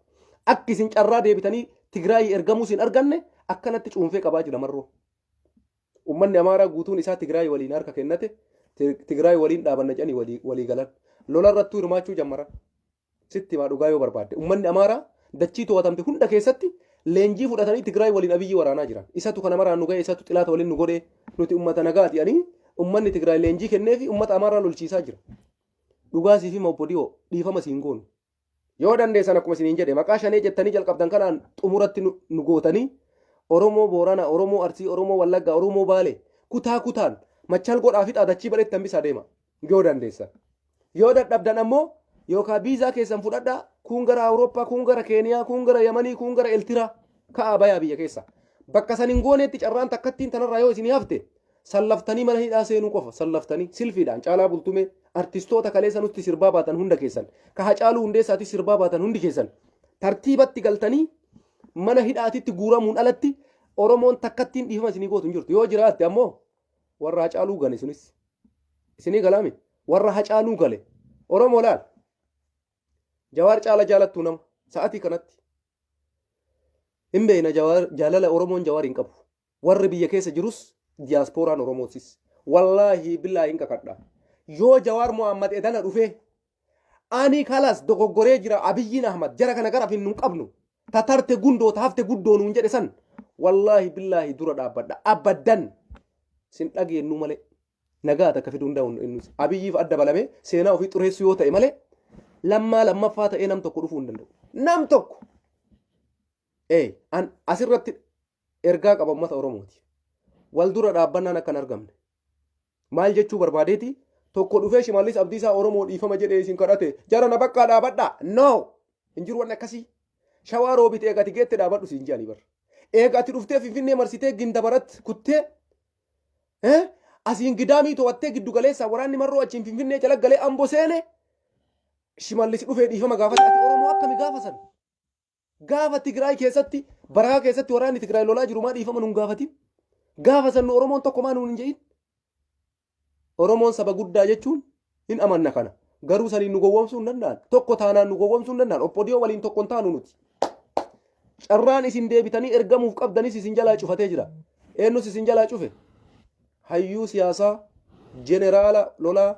Akki isin carraa deebitanii Tigraayii ergamuus hin arganne akkanatti cuunfee qabaa jira marroo. Ummanni Amaaraa guutuun isaa Tigraay waliin harka kennate, Tigraay waliin dhaabanna jedhanii walii galan. Lola irrattuu hirmaachuu jammaran. Sitti himaa dhugaa yoo barbaadde. Ummanni Amaaraa dachii to'atamte hunda keessatti leenjii fudhatanii Tigraay waliin Abiyyi waraanaa jiran. Isatu kana maraan nu ga'e, isatu xilaata waliin nu godhe, nuti ummata nagaati jedhanii ummanni Tigraay leenjii kenneefi ummata Amaaraa lolchiisaa jira. Dhugaa siif hima obbo Dhiyoo, dhiifama siin goonu. Yoo dandeessan akkuma isiniin jedhe maqaa shanee jettanii jalqabdan kanaan xumuratti nu gootanii Oromoo Boorana, Oromoo Arsii, Oromoo Wallaggaa, Oromoo Baalee kutaa kutaan machal godhaa fixaa dachii badhetti hambisaa deema. Yoo dandeessan. Yoo dadhabdan ammoo yookaan viizaa keessan fudhadhaa kuun gara Awurooppaa, kuun gara Keeniyaa, kuun gara Yamanii, kuun gara Eltiraa ka'aa bayaa biyya keessa. Bakka san hin gooneetti carraan takkattiin tanarraa yoo isinii hafte Sallaftanii mana hidhaa seenuu qofa sallaftanii silfiidhaan Caalaa Bultumee artistoota kaleessa nutti sirbaa baatan hunda keessan ka Hacaaluu Hundeessaati sirbaa baatan hundi keessan tartiibatti galtanii mana hidhaatitti guuramuun alatti Oromoon takkattiin dhiifama isinii gootu hin jirtu yoo jiraatte ammoo warra Hacaaluu gane sunis isinii galaami warra Hacaaluu gale Oromoo laal Jawaar caala jaalattuu nama sa'atii kanatti hin beekna Jawaar jaalala Oromoon Jawaar hin qabu. Warri biyya keessa jirus diyaaspooraan Oromootis. Wallaahi billaahi hin kakadha. Yoo Jawaar Mohaammed edana dhufee ani kalas dogoggoree jira Abiyyiin Ahmad jara kana gara finnu hin qabnu. Tatarte gundoo ta hafte guddoo nuun jedhe san wallaahi billaahi dura dhaabbadha. Abaddan sin dhageennuu malee. Nagaa takka fiduu hin danda'u innis. Abiyyiif adda balamee seenaa ofii xureessuu yoo ta'e malee lammaa lammaffaa ta'ee nam tokko dhufuu hin danda'u. Nam tokko. Ee an asirratti ergaa qaba uummata Oromooti. Wal dura dhaabbannaan akka hin argamne. Maal jechuu barbaadeeti? Tokko dhufee Shimallis Abdiisaa Oromoo dhiifama jedhee isin kadhate jara na bakkaa dhaabadhaa. No! Hin jiru wanni akkasii. Shawaa roobit eega ati geette dhaabadhu siin jedhanii bar. Eega ati dhuftee Finfinnee marsitee Gindabarat kuttee asiin gidaamii to'attee giddu galeessaa waraanni marroo achiin Finfinnee jala galee Ambo seene Shimallis dhufee dhiifama gaafate ati Oromoo akkami gaafa san? Gaafa Tigraay keessatti barahaa keessatti waraanni Tigraay lolaa jiru maa dhiifama nun gaafatin? Gaafa san nu Oromoon tokko maa nuun hin jedhin? Oromoon saba guddaa jechuun hin amanna kana. Garuu saniin nu gowwoomsuu hin danda'an. Tokko taanaan nu gowwoomsuu hin danda'an. Oppodiyoo waliin tokko hin taanu nuti. Carraan isin deebitanii ergamuuf qabdanis isin jalaa cufatee jira. Eenyus isin jalaa cufe? Hayyuu siyaasaa jeneraala lolaa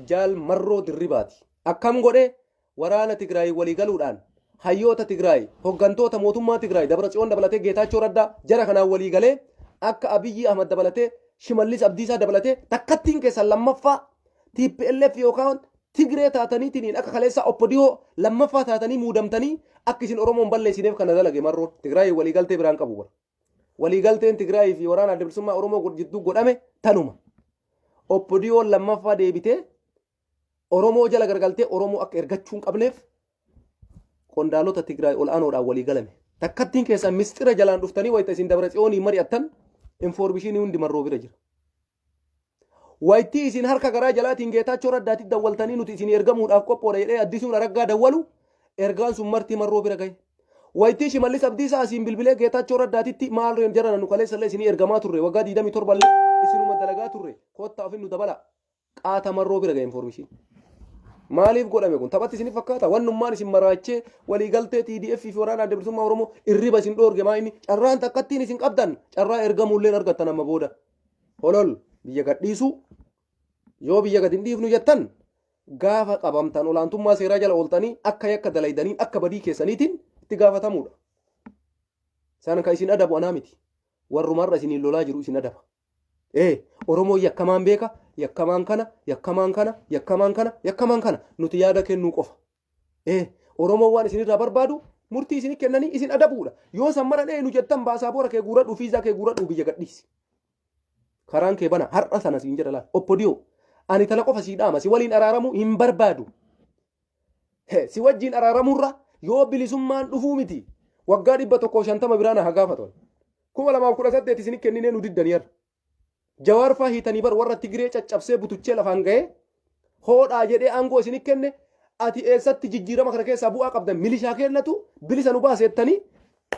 Jaal Marroo Dirribaati. Akkam godhee? Waraana Tigraay walii galuudhaan hayyoota Tigraay, hoggantoota mootummaa Tigraay Dabratsiyoon dabalatee Geetaachoo Raddaa jara kanaan walii galee akka Abiyyii Ahmad dabalatee Shimallis Abdiisaa dabalatee takkattiin keessan lammaffaa TPLF yookaan Tigree taataniitiniin akka kaleessaa Oppodiyoo lammaffaa taatanii muudamtanii akka isin Oromoon balleessineef kana dalage Marroon. Tigraay walii galtee biraan qabu bara. Walii galteen Tigraay fi waraana Adda Bilisummaa Oromoo jidduu godhame tanuma. Oppodiyoon lammaffaa deebitee Oromoo jala gargaltee Oromoo akka ergachuu hin qabneef qondaalota Tigraay ol'aanoodhaan walii galame. Takkattiin keessan misxira jalaan dhuftanii wayita isin Dabra Tsiyoonii mari'attan informishinii hundi Marroo bira jira. Waytii isin harka garaa jalaatiin Geetaachoo Raddaatti dawwaltanii nuti isin ergamuudhaaf qophoodha jedhee Addisuun Araggaa dawwalu ergaan sun marti Marroo bira gahe. Waytii Shimallis Abdiisaa asiin bilbilee Geetaachoo Raddaatitti maal reen jarana nu kaleessa illee isinii ergamaa turre waggaa 27 illee isinuma dalagaa turre koottaa ofin nu dabala qaata Marroo bira gahe informishiin. Maaliif godhame kun? Taphatti isin fakkaata? Wannummaan isin maraachee waliigaltee TDF fi waraana Adda Bilisummaa Oromoo irriba isin dhoorge maa inni carraan takkattiin isin qabdan carraa ergamuulleen argattan amma booda. Holol biyya gadhiisuu yoo biyya gad hin dhiifnu jettan gaafa qabamtan olaantummaa seeraa jala ooltanii akka yakka dalaydaniin akka badii keessaniitiin itti gaafatamuudha. Isaan kan isin adabu anaa miti. Warrumarra isiniin lolaa jiru isin adaba. Ee, Oromoon yakkamaan beeka, yakkamaan kana, yakkamaan kana, yakkamaan kana, yakkamaan kana. Nuti yaada kennuu qofa. Ee, Oromoon waan isinirraa barbaadu murtii isin kennanii isin adabuudha. Yoo san mara nu jettan baasaa boora kee guuradhu, fiizaa kee guuradhu biyya gadhiisi. Karaan kee bana har'a sana siin jedha laal. Oppodiyoo, ani tana qofa sii dhaama, si waliin araaramuu hin barbaadu. He, si wajjin araaramurra yoo bilisummaan dhufuu miti waggaa 150 biraa na haa gaafatan. 2018 isin kenninee nu diddanii har'a. Jawaar faa hiitanii bar warra Tigiree caccabsee butuchee lafaan ga'ee hoodhaa jedhee aangoo isin kenne ati eessatti jijjiirama kana keessaa bu'aa qabdan milishaa kennatu bilisa nu baasettanii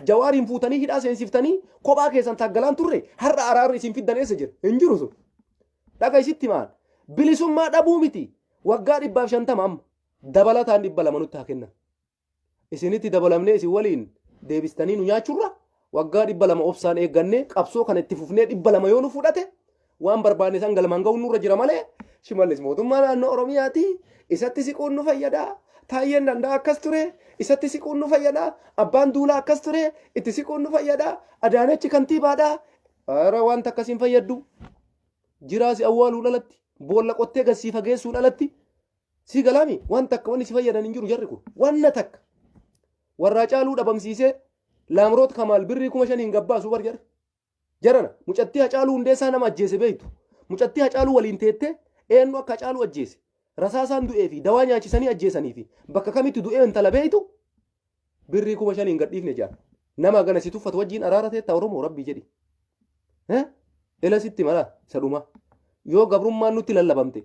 Jawaariin fuutanii hidhaa seensiftanii kophaa keessan taaggalaan turre har'a araarri isin fiddan eessa jira? Hin jiru sun. Dhaga isitti maal? Bilisummaa dhabuu miti. Waggaa 150 amma dabalataan 200 nutti haa kennan. Isinitti dabalamnee isin waliin deebistanii nu nyaachurra waggaa 200 obsaan eeggannee qabsoo kana itti fufnee 200 yoo nu fudhate waan barbaanne san galmaan ga'uun nurra jira malee Shimallis mootummaa naannoo Oromiyaati isatti siquun nu fayyada Taayyeen Danda'a akkas ture isatti siquun nu fayyada Abbaan Duulaa akkas ture itti siquun nu fayyada Adaanechi kantiibaadha Ara wanta akkasiin fayyaddu jiraa si awwaaluun alatti boolla qottee gad sii fageessuun alatti Si galaami waan takka wanni si fayyadan hin jiru jarri kun. Wanna takka. Warraa caaluu dhabamsiisee Laamroot Kamaal birrii 5,000 gabbaasu bar jarri. Jarana mucattii Hacaaluu Hundeessaa nama ajjeese beektu. Mucattii Hacaaluu waliin teettee eenyu akka Hacaaluu ajjeese. Rasaasaan du'ee fi dawaa nyaachisanii ajjeesanii fi bakka kamitti du'ee intala beektu birrii 5,000 gadhiifne jaan. Nama gana si tuffatu wajjin araara teetta Oromoo rabbii jedhi. Ela sitti mala isa dhumaa. Yoo gabrummaan nutti lallabamte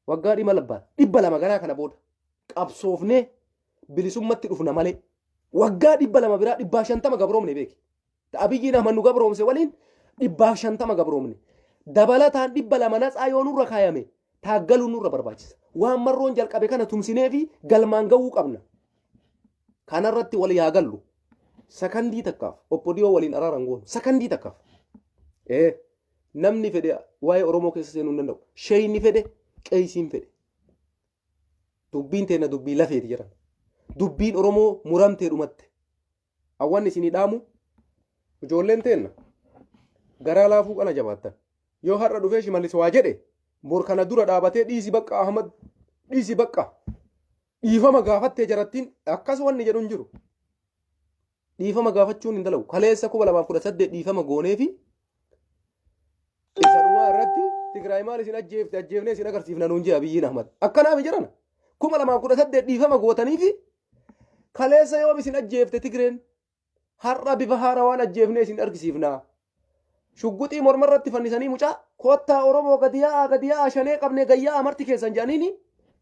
Waggaa dhima labbaan 200 ganaa kana booda qabsoofnee bilisummatti dhufna malee waggaa 200 biraa 150 gabroomne beeki. Abiyyiin Ahmad nu gabroomse waliin 150 gabroomne. Dabalataan 200 natsaa yoo nurra kaayame taaggaluun nurra barbaachisa. Waan Marroon jalqabe kana tumsinee fi galmaan gahuu qabna. Kanarratti walii haa gallu. Sakandii takkaaf Oppodiyoo waliin araaran goonu. Sakandii takkaaf. Ee Namni fedhe waa'ee Oromoo keessa seenuu hin danda'u. Sheeyni fedhe, qeeysiin fedhe. Dubbiin teenna dubbii lafeeti jedhan. Dubbiin Oromoo muramtee dhumatte. Awwanni isinii dhaamu ijoolleen teenna garaa laafuu qana jabaattan. Yoo har'a dhufee Shimallis waa jedhe bor kana dura dhaabatee dhiisi bakka Ahmad dhiisi bakka dhiifama gaafattee jarattiin akkas wanni jedhu hin jiru. Dhiifama gaafachuun hin dalagu. Kaleessa 2018 dhiifama gooneefi isa dhumaa irratti Tigraay maal isin ajjeefte ajjeefnee isin agarsiifna nuun jee Abiyyiin Ahmad. Akkanaami jedhana. 2018 dhiifama gootaniifi kaleessa yoom isin ajjeefte Tigreen har'a bifa haarawaan ajjeefnee isin argisiifna. Shugguxii morma irratti fannisanii mucaa kottaa Oromoo gadi yaa'aa gadi yaa'aa shanee qabne gayyaa'aa marti keessan jedhaniini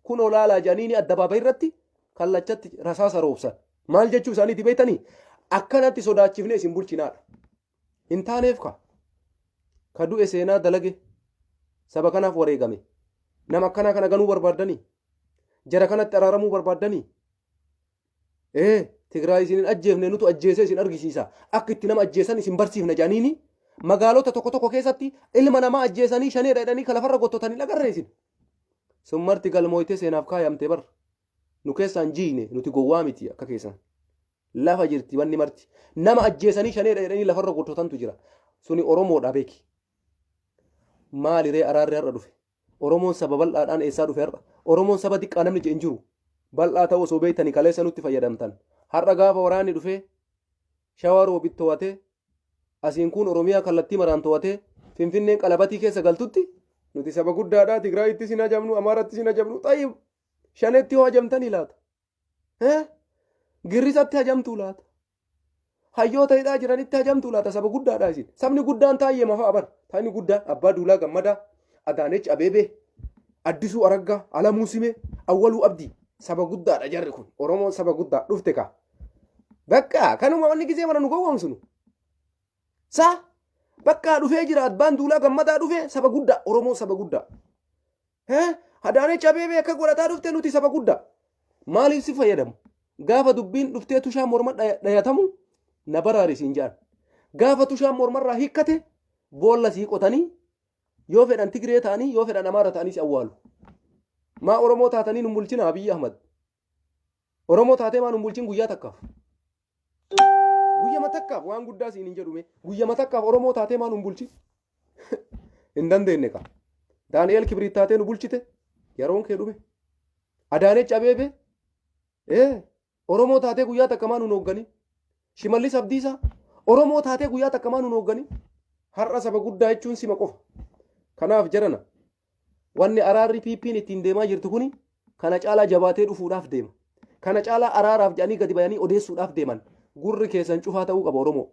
kun olaalaa jedhaniini addabaabayii irratti kallachatti rasaasa roobsan. Maal jechuu isaaniiti beektanii? Akkanatti sodaachifnee isin bulchinaadha. Hin taaneef ka. Ka du'e seenaa dalage saba kanaaf wareegame. Nama akkanaa kana ganuu barbaaddanii? Jara kanatti araaramuu barbaaddanii? Ee, Tigraay isin hin ajjeefne nutu ajjeesee isin argisiisa. Akka itti nama ajjeesan isin barsiifna jedhaniini magaalota tokko tokko keessatti ilma namaa ajjeesanii shaneedha jedhanii ka lafarra gottotan hin agarre isin. Sun marti galmooytee seenaaf kaayamte bar. Nu keessaan jiine nuti gowwaa miti akka keessan. Lafa jirti wanni marti. Nama ajjeesanii shaneedha jedhanii lafarra gottotantu jira. Suni Oromoodha beeki. Maali ree araarri har'a dhufe? Oromoon saba bal'aadhaan eessaa dhufe har'a? Oromoon saba diqqaa namni jedhe hin jiru. Bal'aa ta'uu osoo beektanii kaleessa nutti fayyadamtan. Har'a gaafa waraanni dhufee Shawaa Roobit to'atee asiin kuun Oromiyaa kallattii maraan to'atee Finfinneen qalabatii keessa galtutti nuti saba guddaadha Tigraayittis hin hajamnu Amaarattis hin hajamnu xayyib shanetti hoo hajamtanii laata? Girrisatti hajamtuu laata? Hayyoota hidhaa jiranitti hajamtuu laata saba guddaadha isin. Sabni guddaan taayyee mafa'a bar. Sabni guddaan Abbaa Duulaa Gammadaa, Adaanech Abeebee, Addisuu Araggaa, Alamuu Simee, Awwaluu Abdii. Saba guddaadha jarri kun. Oromoon saba guddaa dhufte kaa. Bakka kanuma wanni gisee mana nu gowwoomsinu. Sa bakka dhufee jira Abbaan Duulaa Gammadaa dhufee saba guddaa Oromoon saba guddaa. Hee? Adaanech Abeebee akka godhataa dhufte nuti saba guddaa. Maaliif si fayyadamu? Gaafa dubbiin dhuftee tushaan morma dhayatamu na baraari siin jedhan. Gaafa tushaan mormarraa hiikkate boolla sii qotanii yoo fedhan Tigree ta'anii yoo fedhan Amaara ta'anii si awwaalu. Maa Oromoo taatanii nun bulchina Abiyyi Ahmad. Oromoo taatee maa nun bulchin guyyaa takkaaf. Guyyama takkaaf waan guddaa siin hin jedhume. Guyyama takkaaf Oromoo taatee maa nun bulchin. Hin dandeenye kaa. Daani'eel Kibriit taatee nu bulchite yeroon kee dhume. Adaanech Abeebee ee Oromoo taatee guyyaa takka maa nun hooggani. Shimallis Abdiisaa Oromoo taatee guyyaa takka maa nun hooggani. Har'a saba guddaa jechuun sima qofa. Kanaaf jarana Wanni araarri PPn ittiin deemaa jirtu kuni kana caalaa jabaatee dhufuudhaaf deema. Kana caalaa araaraaf jedhanii gadi bayanii odeessuudhaaf deeman. Gurri keessan cufaa ta'uu qaba Oromoo.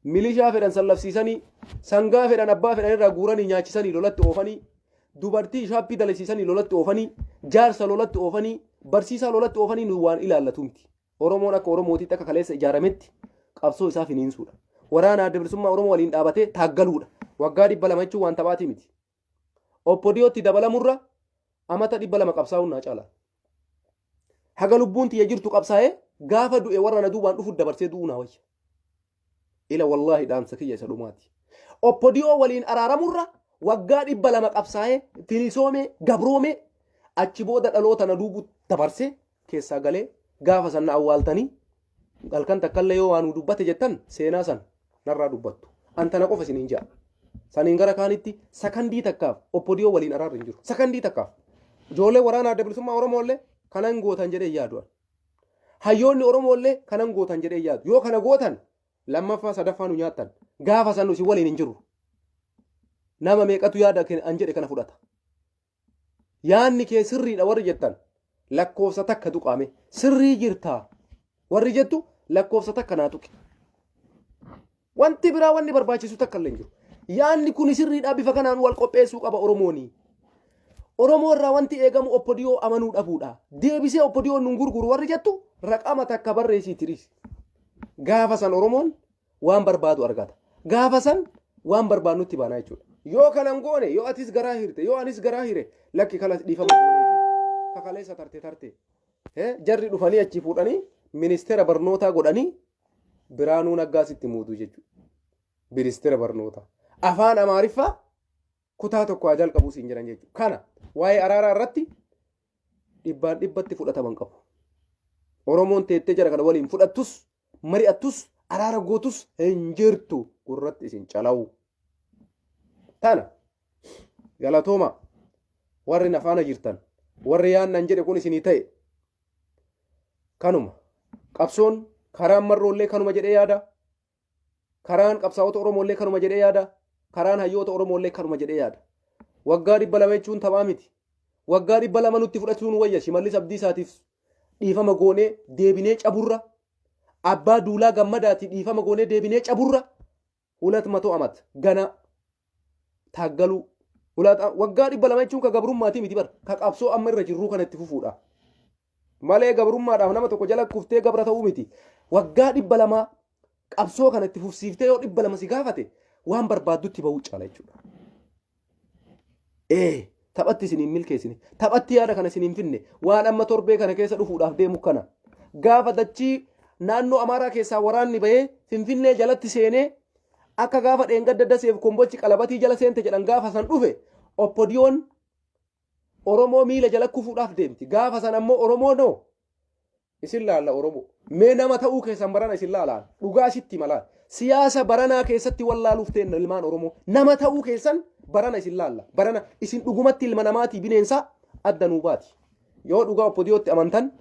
Milishaa fedhan sallafsiisanii, sangaa fedhan abbaa fedhan irraa guuranii nyaachisanii lolatti oofanii, dubartii shaappii dalagsiisanii lolatti oofanii, jaarsa lolatti oofanii, barsiisaa lolatti oofanii nu waan ilaallatu miti. Oromoon akka Oromootitti akka kaleessa ijaarametti qabsoo isaa finiinsuudha. Waraana Adda Bilisummaa Oromoo waliin dhaabatee taaggaluudha. Waggaa 200 jechuun waan taphaatii miti. Oppodiyootti dabalamurra amata 200 qabsaa'uun naa caala. Haga lubbuun tiyya jirtu qabsaa'ee gaafa du'e warra na duubaan dhufu dabarsee du'uu naa wayya. Ila wallaahi dhaamsa kiyya isa dhumaati. Oppodiyoo waliin araaramurra waggaa 200 qabsaa'ee filisoomee gabroomee achi booda dhaloota na duubu dabarsee keessaa galee gaafa san na awwaaltanii halkan takkallee yoo waa nu dubbate jettan seenaa san narraa dubbattu. An tana qofa isiniin ja'a. Saniin gara kaanitti sakandii takkaaf oppodiyoo waliin araarri hin jiru. Sakandii takkaaf. Ijoollee waraana adda bilisummaa Oromoo illee kanan gootan jedhee hin yaadu. Hayyoonni Oromoo illee kanan gootan jedhee hin yaadu. Yoo kana gootan lammaffaa sadaffaa nu nyaattan. Gaafa san nu isin waliin hin jiru. Nama meeqatu yaada an jedhe kana fudhata. Yaanni kee sirriidha warri jettan lakkoofsa takka tuqaame sirrii jirtaa warri jettu lakkoofsa takka naa tuqi. Wanti biraa wanni barbaachisu takka illee hin jiru. Yaanni kun sirriidhaa bifa kanaan wal qopheessuu qaba Oromooni. Oromoo irraa wanti eegamu oppodiyoo amanuu dhabuudha. Deebisee oppodiyoo nun gurguru warri jettu raqama takka barreessii tiriis. Gaafa san Oromoon waan barbaadu argata. Gaafa san waan barbaadnutti baanaa jechuudha. Yoo kana hin goone, yoo atis garaa hirte, yoo anis garaa hire, lakki kalas dhiifama gooneeti. Kakaleessa tarte tarte. Jarri dhufanii achi fuudhanii ministeera barnootaa godhanii Biraanuu Naggaa sitti muudu jechuudha. Ministeera barnootaa. Afaan Amaariffaa kutaa tokko haa jalqabuu siin jedhan jechuudha. Kana waa'ee araaraa irratti dhibbaan dhibbatti fudhatama hin qabu. Oromoon teettee jara kana waliin fudhattus mari'attus araara gootus hin jirtu gurratti isin calawu. Tana galatooma warri na faana jirtan warri yaannan jedhe kun isinii ta'e kanuma qabsoon karaan marroollee kanuma jedhee yaada Karaan qabsaa'ota Oromoollee kanuma jedhee yaada. Karaan hayyoota Oromoollee kanuma jedhee yaada. Waggaa 200 jechuun taphaa miti. Waggaa 200 nutti fudhachuu nu wayya Shimallis Abdiisaatiif dhiifama goonee deebinee caburra. Abbaa Duulaa Gammadaatii dhiifama goonee deebinee caburra. Hulat mato amat ganaa taaggaluu. Waggaa 200 jechuun ka gabrummaatii miti bar. Ka qabsoo amma irra jirruu kana itti fufuudha. Malee gabrummaadhaaf nama tokko jala kuftee gabra ta'uu miti. Waggaa 200 Qabsoo kana itti fufsiiftee yoo 200 si gaafate waan barbaaddutti ba'uu caala jechuudha. Ee taphatti isin hin milkeessine. Taphatti yaada kana isin hin finne. Waan amma torbee kana keessa dhufuudhaaf deemu kana. Gaafa dachii naannoo Amaaraa keessaa waraanni bahee Finfinnee jalatti seenee akka gaafa dheengadda Daseef Kombolchi qalabatii jala seente jedhan gaafa san dhufe Oppodiyoon Oromoo miila jala kufuudhaaf deemti. Gaafa san ammoo Oromoo noo Isin laalla Oromoo. Mee nama ta'uu keessan barana isin laalaan. Dhugaa sitti hima laal. Siyaasa baranaa keessatti wallaaluuf teenna ilmaan Oromoo. Nama ta'uu keessan barana isin laalla. Barana isin dhugumatti ilma namaatii bineensaa adda nuu baati. Yoo dhugaa Oppodiyootti amantan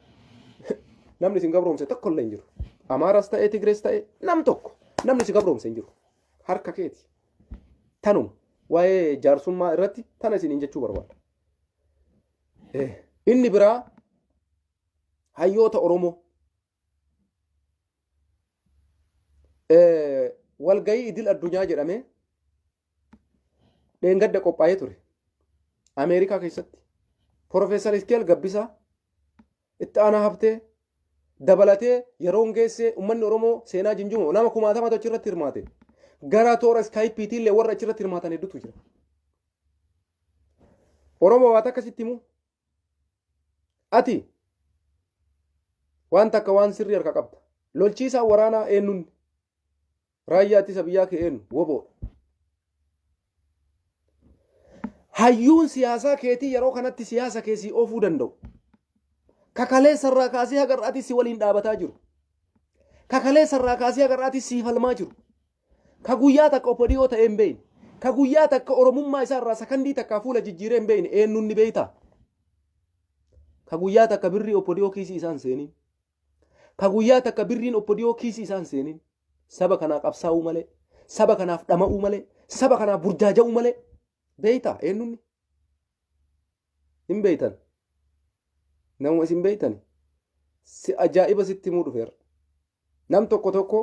namni isin gabroomse tokko illee hin jiru. Amaaras ta'ee Tigrees ta'ee nam tokko namni si gabroomse hin jiru. Harka keeti. Tanuma waa'ee jaarsummaa irratti tana isiniin jechuu barbaada. Inni biraa hayyoota Oromoo walgahii idil addunyaa jedhamee dheengadda qophaa'ee ture. Ameerikaa keessatti Profeesar Iskeel Gabbisaa itti aanaa haftee dabalatee yeroon geessee uummanni Oromoo seenaa jinjumoo nama kumaatamatu achirratti hirmaate. Gara toora iskaayipiitii illee warra achirratti hirmaatan hedduutu jira. Oromoo waa takka sitti himuu Ati waan takka waan sirrii harka qabda. Lolchiisaa waraanaa eenyuun? Raayyaa ittisa biyyaa kee eenyu? Woboodha. Hayyuun siyaasaa keetii yeroo kanatti siyaasa kee sii oofuu danda'u. Kakaleessa irraa kaasee haga har'aatti si waliin dhaabataa jiru. Kakaleessa irraa kaasee haga har'aatti sii falmaa jiru. Ka guyyaa takka OPDO ta'ee hin beekne, ka guyyaa takka Oromummaa isaa irraa sakandii takkaa fuula jijjiiree hin beekne eenyuun ni beektaa? Ka guyyaa takka birrii OPDO kiisii isaa hin seenin. Ka guyyaa takka birriin OPDO kiisii isaa hin seenin. Saba kanaa qabsaa'uu malee, saba kanaaf dhama'uu malee, saba kanaaf burjaaja'uu malee beektaa eenyuun? Hin beektan. Namuma isin beektan. Si ajaa'iba sitti himuu dhufeera. Nam tokko tokko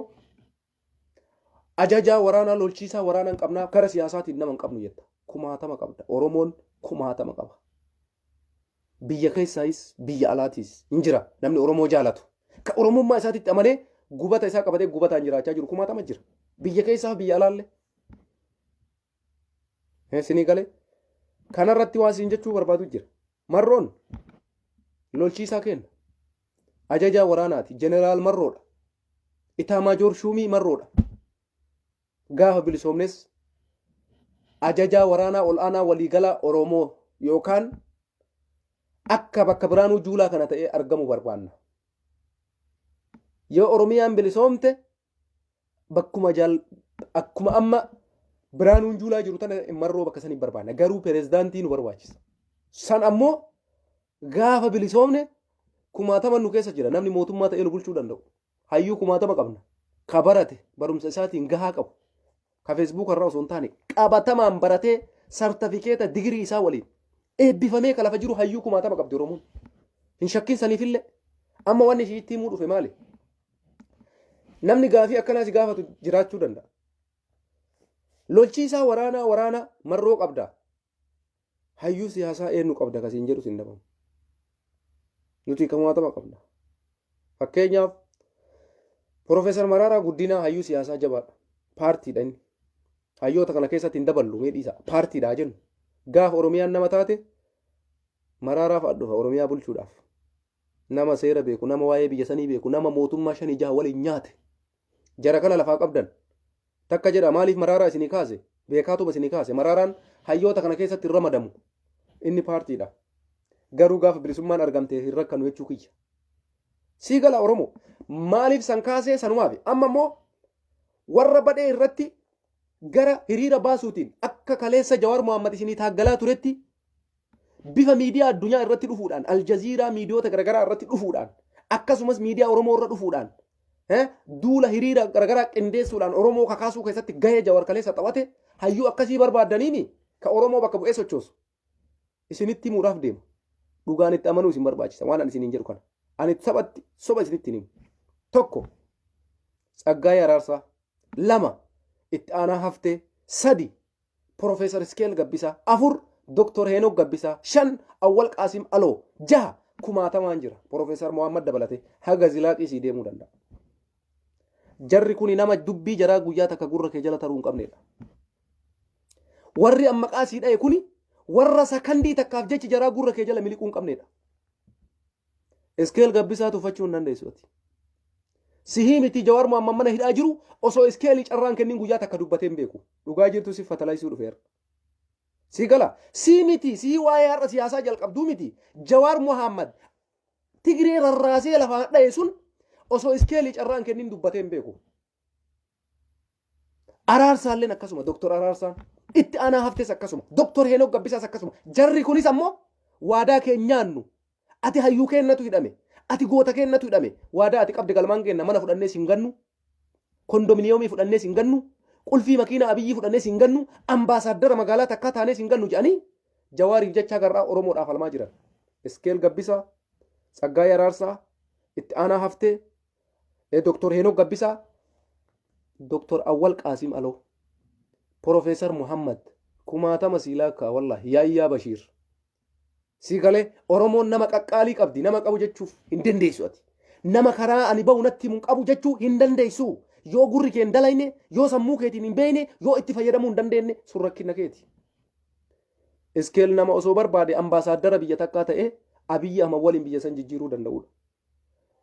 Ajajaa waraanaa lolchiisaa waraana hin qabnaa kara siyaasaatiin nama hin qabnu jetta. Kumaatama qabda. Oromoon kumaatama qaba. Biyya keessaayis biyya alaatiis hin jira namni Oromoo jaalatu. Ka Oromummaa isaatitti amanee gubata isaa qabatee gubataan jiraachaa jiru kumaatama jira. Biyya keessaa biyya alaallee. Isinii galee kanarratti waan isin jechuu barbaadu jira. Marroon lolchiisaa kenna. Ajajaa waraanaati. Jeneraal Marroodha. Itaamaajoor Shuumii Marroodha. Gaafa bilisoomnes ajajaa waraanaa ol'aanaa waliigalaa Oromoo yookaan akka bakka Biraanuu Juulaa kana ta'ee argamu barbaanna. Yoo Oromiyaan bilisoomte bakkuma jaal akkuma amma Biraanuun Juulaa jiru tana Marroo bakka sanii barbaanna. Garuu pirezidaantii nu barbaachisa. San ammoo Gaafa bilisoomne kumaatama nu keessa jira namni mootummaa ta'ee nu bulchuu danda'u. Hayyuu kumaatama qabna. Ka barate barumsa isaatiin gahaa qabu. Ka feesbuuka irraa osoo hin taane qabatamaan baratee sartafikeeta digirii isaa waliin eebbifamee ka lafa jiru hayyuu kumaatama qabdi Oromoon. Hin shakkin saniifillee. Amma wanni ishiitti himuu dhufe maali? Namni gaafii akkanaa si gaafatu jiraachuu danda'a. Lolchiisaa waraanaa waraana marroo qabda. Hayyuu siyaasaa eenyu qabda kasiin jedhus hin dhabamu. Nuti kumaatama qabna. Fakkeenyaaf Profeesar Maraaraa Guddinaa hayyuu siyaasaa jabaadha. Paartiidha inni. Hayyoota kana keessatti hin daballu mee dhiisa. Paartiidha jennu. Gaafa Oromiyaan nama taate Maraaraa fa'a dhufa Oromiyaa bulchuudhaaf. Nama seera beeku, nama waa'ee biyya sanii beeku, nama mootummaa shanii jaha waliin nyaate. Jara kana lafaa qabdan. Takka jedha maaliif Maraaraa isinii kaase? Beekaatuma isinii kaase. Maraaraan hayyoota kana keessatti hin ramadamu. Inni paartiidha. Garuu gaafa bilisummaan argamte hin rakkanu jechuu kiyya. Sii gala Oromoo. Maaliif san kaasee sanumaafi. Amma immoo warra badhee irratti gara hiriira baasuutiin akka kaleessa Jawaar Mohaammed isinii taaggalaa turetti bifa miidiyaa addunyaa irratti dhufuudhaan aljaziiraa miidiyoota garaagaraa irratti dhufuudhaan akkasumas miidiyaa Oromoo irra dhufuudhaan duula hiriira garaagaraa qindeessuudhaan Oromoo kakaasuu keessatti gahee Jawar kaleessa taphate hayyuu akkasii barbaaddaniimi ka Oromoo bakka bu'ee sochoosu isinitti himuudhaaf deema. Dhugaan itti amanuu isin barbaachisa waan ani isiniin jedhu kana. Ani taphatti soba isinitti hin himu. Tokko Tsaggaayee Araarsaa lama itti aanaa haftee sadi Profeesar Iskeel Gabbisaa, 4 Dr. Heenok Gabbisaa, 5 Awwal Qaasim Aloo, 6 kumaatamaan jira. Profeesar Mohammad dabalatee haga Zilaaqii sii deemuu danda'a. Jarri kuni nama dubbii jaraa guyyaa takka gurra kee jala taruu hin qabnedha. Warri amma qaasii dha'e kuni warra sakandii takkaaf jechi jaraa gurra kee jala miliquu hin qabnedha. Iskeel Gabbisaa tuffachuu hin dandeessu ati. Sihii miti, Jawaar Mohammad mana hidhaa jiru osoo iskeelii carraan kennin guyyaa takka dubbatee hin beeku. Dhugaa jirtu si fatalaysuu dhufeera. Si gala. Sii miti, sihii waa'ee har'a siyaasaa jalqabduu miti. Jawaar Mohammad Tigree rarraasee lafaan dha'e sun osoo iskeelii carraan kennin dubbatee hin beeku. Araarsaalleen akkasuma, Doktor Araarsaan, itti aanaa haftes akkasuma, Doktor Heenok Gabbisaas akkasuma. Jarri kunis ammoo waadaa kee nyaannu, ati hayyuu keennatu hidhame, ati goota keennatu hidhame, waadaa ati qabde galmaan keenna, mana fudhannee sin gannu, kondominiyoomii fudhannee sin gannu, qulfii makiinaa Abiyyii fudhannee sin gannu, ambaasaaddara magaalaa takkaa taanee sin gannu jedhanii Jawaariif jecha garraa Oromoodhaaf falmaa jiran. Iskeel Gabbisaa, Tsaggaayee Araarsaa, itti aanaa haftee, Dr. Heenok Gabbisaa, Dr. Awwal Qaasim Aloo, Profeesar Muhammad, kumaatama sii laakkaa, wallahi, Yaayyaa Bashiir. Sii galee, Oromoon nama qaqqaalii qabdi, nama qabu jechuuf hin dandeessu ati. Nama karaa ani bahu natti himu qabu jechuu hin dandeessu. Yoo gurri kee hin dalayne, yoo sammuu keetiin hin beekne, yoo itti fayyadamuu hin dandeenye, sun rakkina keeti. Iskeel nama osoo barbaade ambaasaaddara biyya takkaa ta'ee Abiyyi Ahmad waliin biyya san jijjiiruu danda'udha.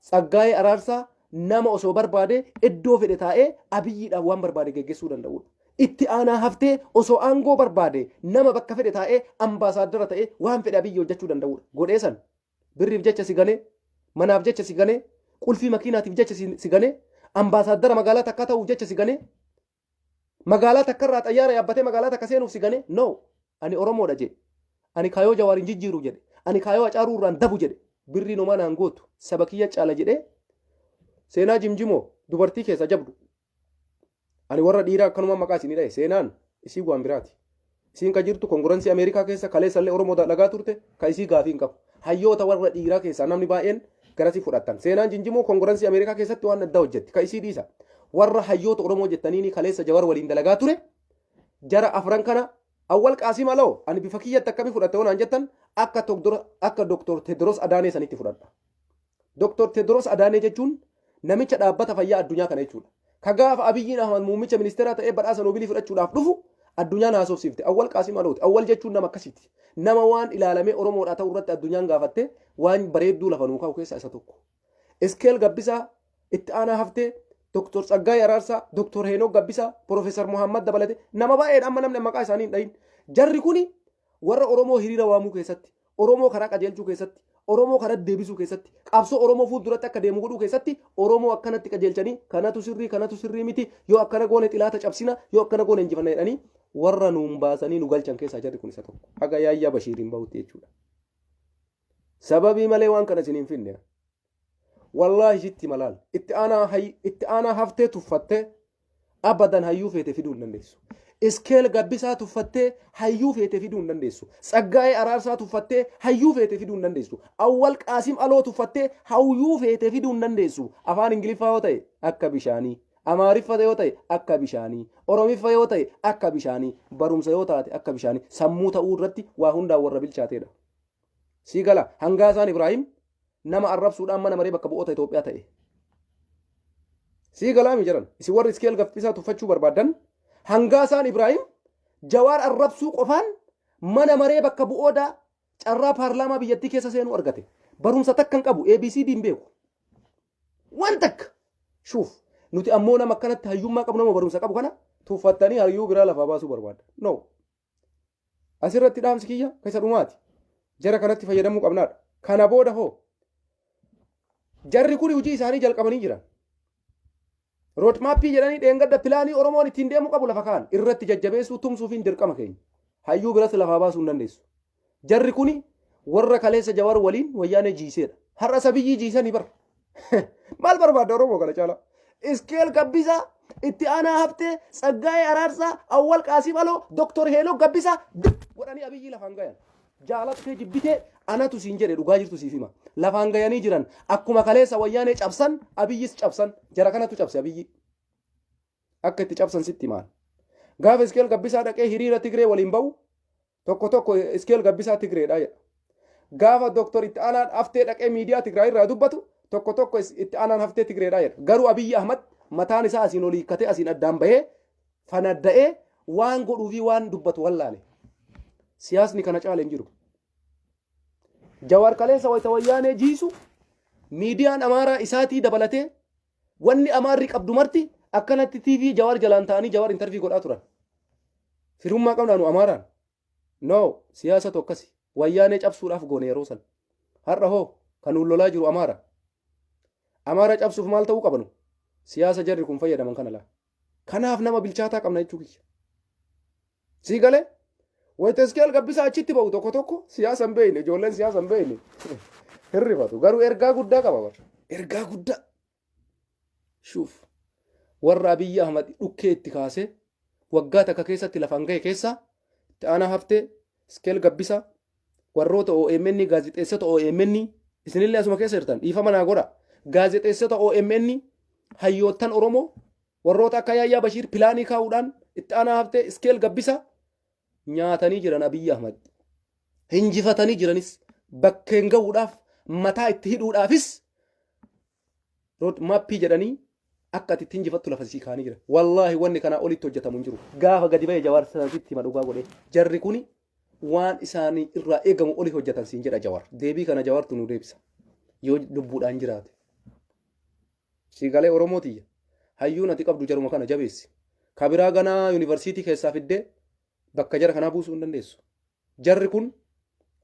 Tsaggaayee Araarsaa nama osoo barbaade iddoo fedhe taa'ee Abiyyiidhaaf waan barbaade geggeessuu danda'udha. Itti aanaa haftee osoo aangoo barbaade nama bakka fedhe taa'ee ambaasaaddara ta'ee waan fedhe Abiyyi hojjechuu danda'udha. Godhee san birriif jecha si ganee, manaaf jecha si ganee, qulfii makiinaatiif jecha si ganee, ambaasaaddara magaalaa takkaa ta'uuf jecha si ganee, magaalaa takkarraa xayyaara yaabbatee magaalaa takka seenuuf si ganee, no, ani Oromoodha jedhe. Ani kaayoo Jawaar hin jijjiiru jedhe. Ani kaayoo Hacaaruu irraan dabu jedhe. Birriin homaa naan gootu. Saba kiyya caala jedhee. Seenaa Jimjimoo dubartii keessa jabdu. Ani warra dhiiraa akkanuma maqaa isinii dhahe, seenaan isii waan biraati. Isiin ka jirtu kongiransii Ameerikaa keessa, kaleessallee Oromoo dalagaa turte, ka isii gaafii hin qabu. Hayyoota warra dhiiraa keessaa namni baay'een garasii fudhattan. Seenaan Jinjimoo kongiransii Ameerikaa keessatti waan addaa hojjetti. Ka isii dhiisa. Warra hayyoota Oromoo jettaniini kaleessa Jawar waliin dalagaa ture. Jara afran kana, Awwal Qaasim Aloo, ani bifa kiyyatti akkamii fudhatte yoo naan jettan, akka Dr. Tedros Adaanee sanitti fudhadha. Dr. Tedros Adaanee jechuun namicha dhaabbata fayyaa addunyaa kana jechuudha. Ka gaafa Abiyyiin Ahmad muummicha ministeeraa ta'ee badhaasa Noobilii fudhachuudhaaf dhufu addunyaan haasofsiifte. Awwal Qaasim Alooti. Awwal jechuun nama akkasiiti. Nama waan ilaalamee Oromoodhaa ta'u irratti addunyaan gaafatte waan bareedduu lafa nuu kaa'u keessaa isa tokko. Iskeel Gabbisaa, itti aanaa haftee, Dr. Tsaggaayee Araarsaa, Dr. Heenok Gabbisaa, Profeesar Muhammad dabalate nama baay'eedha, amma namni maqaa isaanii hin dhahin. Jarri kuni warra Oromoo hiriira waamuu keessatti, Oromoo karaa qajeelchuu keessatti, Oromoo karaa deebisuu keessatti, qabsoo Oromoo fuulduratti akka deemu godhuu keessatti, Oromoo akkanatti qajeelchanii kanatu sirrii, kanatu sirrii miti, yoo akkana goone xilaata cabsina, yoo akkana goone injifanna jedhanii warra nuun baasanii nu galchan keessaa jarri kun isa tokko. Haga Yaayyaa Bashiiriin bahutti jechuudha. Sababii malee waan kana isin hin finne. Wallaahi sitti malaal. Itti aanaa haftee tuffattee abadan hayyuu feete fiduu hin dandeessu. Iskeel Gabbisaa tuffattee hayyuu feete fiduu hin dandeessu. Tsaggaayee Araarsaa tuffattee hayyuu feete fiduu hin dandeessu. Awwal Qaasim Aloo tuffattee hayyuu feete fiduu hin dandeessu. Afaan Ingiliffaa yoo ta'e akka bishaanii. Amaariffa yoo ta'e akka bishaanii. Oromiffa yoo ta'e akka bishaanii. Barumsa yoo taate akka bishaanii. Sammuu ta'uu irratti waa hundaan warra bilchaateedha. Sii gala, Hangaasaan Ibraahim nama arrabsuudhaan mana maree bakka bu'oota Itoophiyaa ta'e. Sii galaa mi jedhan, isin warri Iskeel Gabbisaa tuffachuu barbaadan, Hangaasaan Ibraahim Jawaar arrabsuu qofaan mana maree bakka bu'oota carraa paarlaamaa biyyattii keessa seenuu argate. Barumsa takka hin qabu, ABCD hin beeku. Waan takka. Shuuf, nuti ammoo nama akkanatti hayyummaa qabu, nama barumsa qabu kana tuffattanii hayyuu biraa lafaa baasuu barbaadda. No. Asirratti dhaamsi kiyya keessa dhumaati. Jara kanatti fayyadamuu qabnaadha. Kana booda hoo jarri kun hojii isaanii jalqabanii jiran. Roodmaappii jedhanii dheengadda pilaanii Oromoon ittiin deemuu qabu lafa kaan irratti jajjabeessuu tumsuu fi dirqama keenya. Hayyuu biras lafaa baasuu hin dandeessu. Jarri kuni warra kaleessa Jawar waliin wayyaanee jiiseedha. Har'a sabiyyii jiisanii bara. Maal barbaadda Oromoo kana caalaa? Iskeel Gabbisaa, itti aanaa haftee, Tsaggaayee Araarsaa, Awwal Qaasim Aloo, Dr. Heenok Gabbisaa dip godhanii Abiyyii lafaan gayan. Jaalattee jibbitee anatu siin jedhe, dhugaa jirtu siif hima. Lafaan gayanii jiran, akkuma kaleessa wayyaanee cabsan Abiyyis cabsan, jara kanatu cabse Abiyyii. Akka itti cabsan sitti himaan. Gaafa Iskeel Gabbisaa dhaqee hiriira Tigree waliin ba'u tokko tokko Iskeel Gabbisaa Tigreedha jedha. Gaafa Dr. Itti Aanaan Haftee dhaqee miidiyaa Tigraay irraa dubbatu tokko tokko Itti Aanaan Haftee Tigreedha jedha. Garuu Abiyyi Ahmad Mataan isaa asiin ol hiikkatee, asiin addaan bahee, fanadda'ee, waan godhuu fi waan dubbatu wallaale. Siyaasni kana caale hin jiru. Jawaar kaleessa wayita Wayyaanee jiisu, miidiyaan Amaaraa isaatii dabalatee wanni Amaarri qabdu marti akkanatti TV Jawaar jalaan ta'anii Jawaar interview godhaa turan. Firummaa qabnaa nu Amaaraan? No, siyaasatu akkasi. Wayyaanee cabsuudhaaf goone yeroo san. Har'a hoo kan nuun lolaa jiru Amaara. Amaara cabsuuf maal ta'uu qabanu? Siyaasa jarri kun fayyadaman kana laa. Kanaaf nama bilchaataa qabna jechuu kiyya. Sii galee? Wayita Iskeel Gabbisaa achitti ba'u, tokko tokko siyaasa hin beekne, ijoolleen siyaasa hin beekne hirrifatu. Garuu ergaa guddaa qaba bara. Ergaa guddaa. Shuuf. Warra Abiyyi Ahmad dhukkee itti kaasee waggaa takka keessatti lafaan gahe keessaa itti aanaa haftee, Iskeel Gabbisaa, warroota OMN, gaazexeessota OMN, isinillee asuma keessa jirtan, dhiifama naa godha. Gaazexeessota OMN, hayyoottan Oromoo, warroota akka Yaayyaa Bashiir pilaanii kaa'uudhaan itti aanaa haftee, Iskeel Gabbisaa nyaatanii jiran Abiyyi Ahmad. Hinjifatanii jiranis, bakkeen gahuudhaaf, mataa itti hidhuudhaafis road map jedhanii akka ati itti injifattu lafa sii kaa'anii jira. Wallaahi, wanni kanaa olitti hojjetamu hin jiru. Gaafa gadi ba'e Jawaar sanatti hima dhugaa godhee. Jarri kuni waan isaanii irraa eegamu oli hojjetan siin jedha Jawaar. Deebii kana Jawaartu nu deebisa. Yoo lubbuudhaan jiraate. Sii galee, Oromoo tiyya? Hayyuun ati qabdu jaruma kana jabeessi. Kabiraa ganaa yuunivarsiitii keessaa fiddee bakka jara kanaa buusuu hin dandeessu. Jarri kun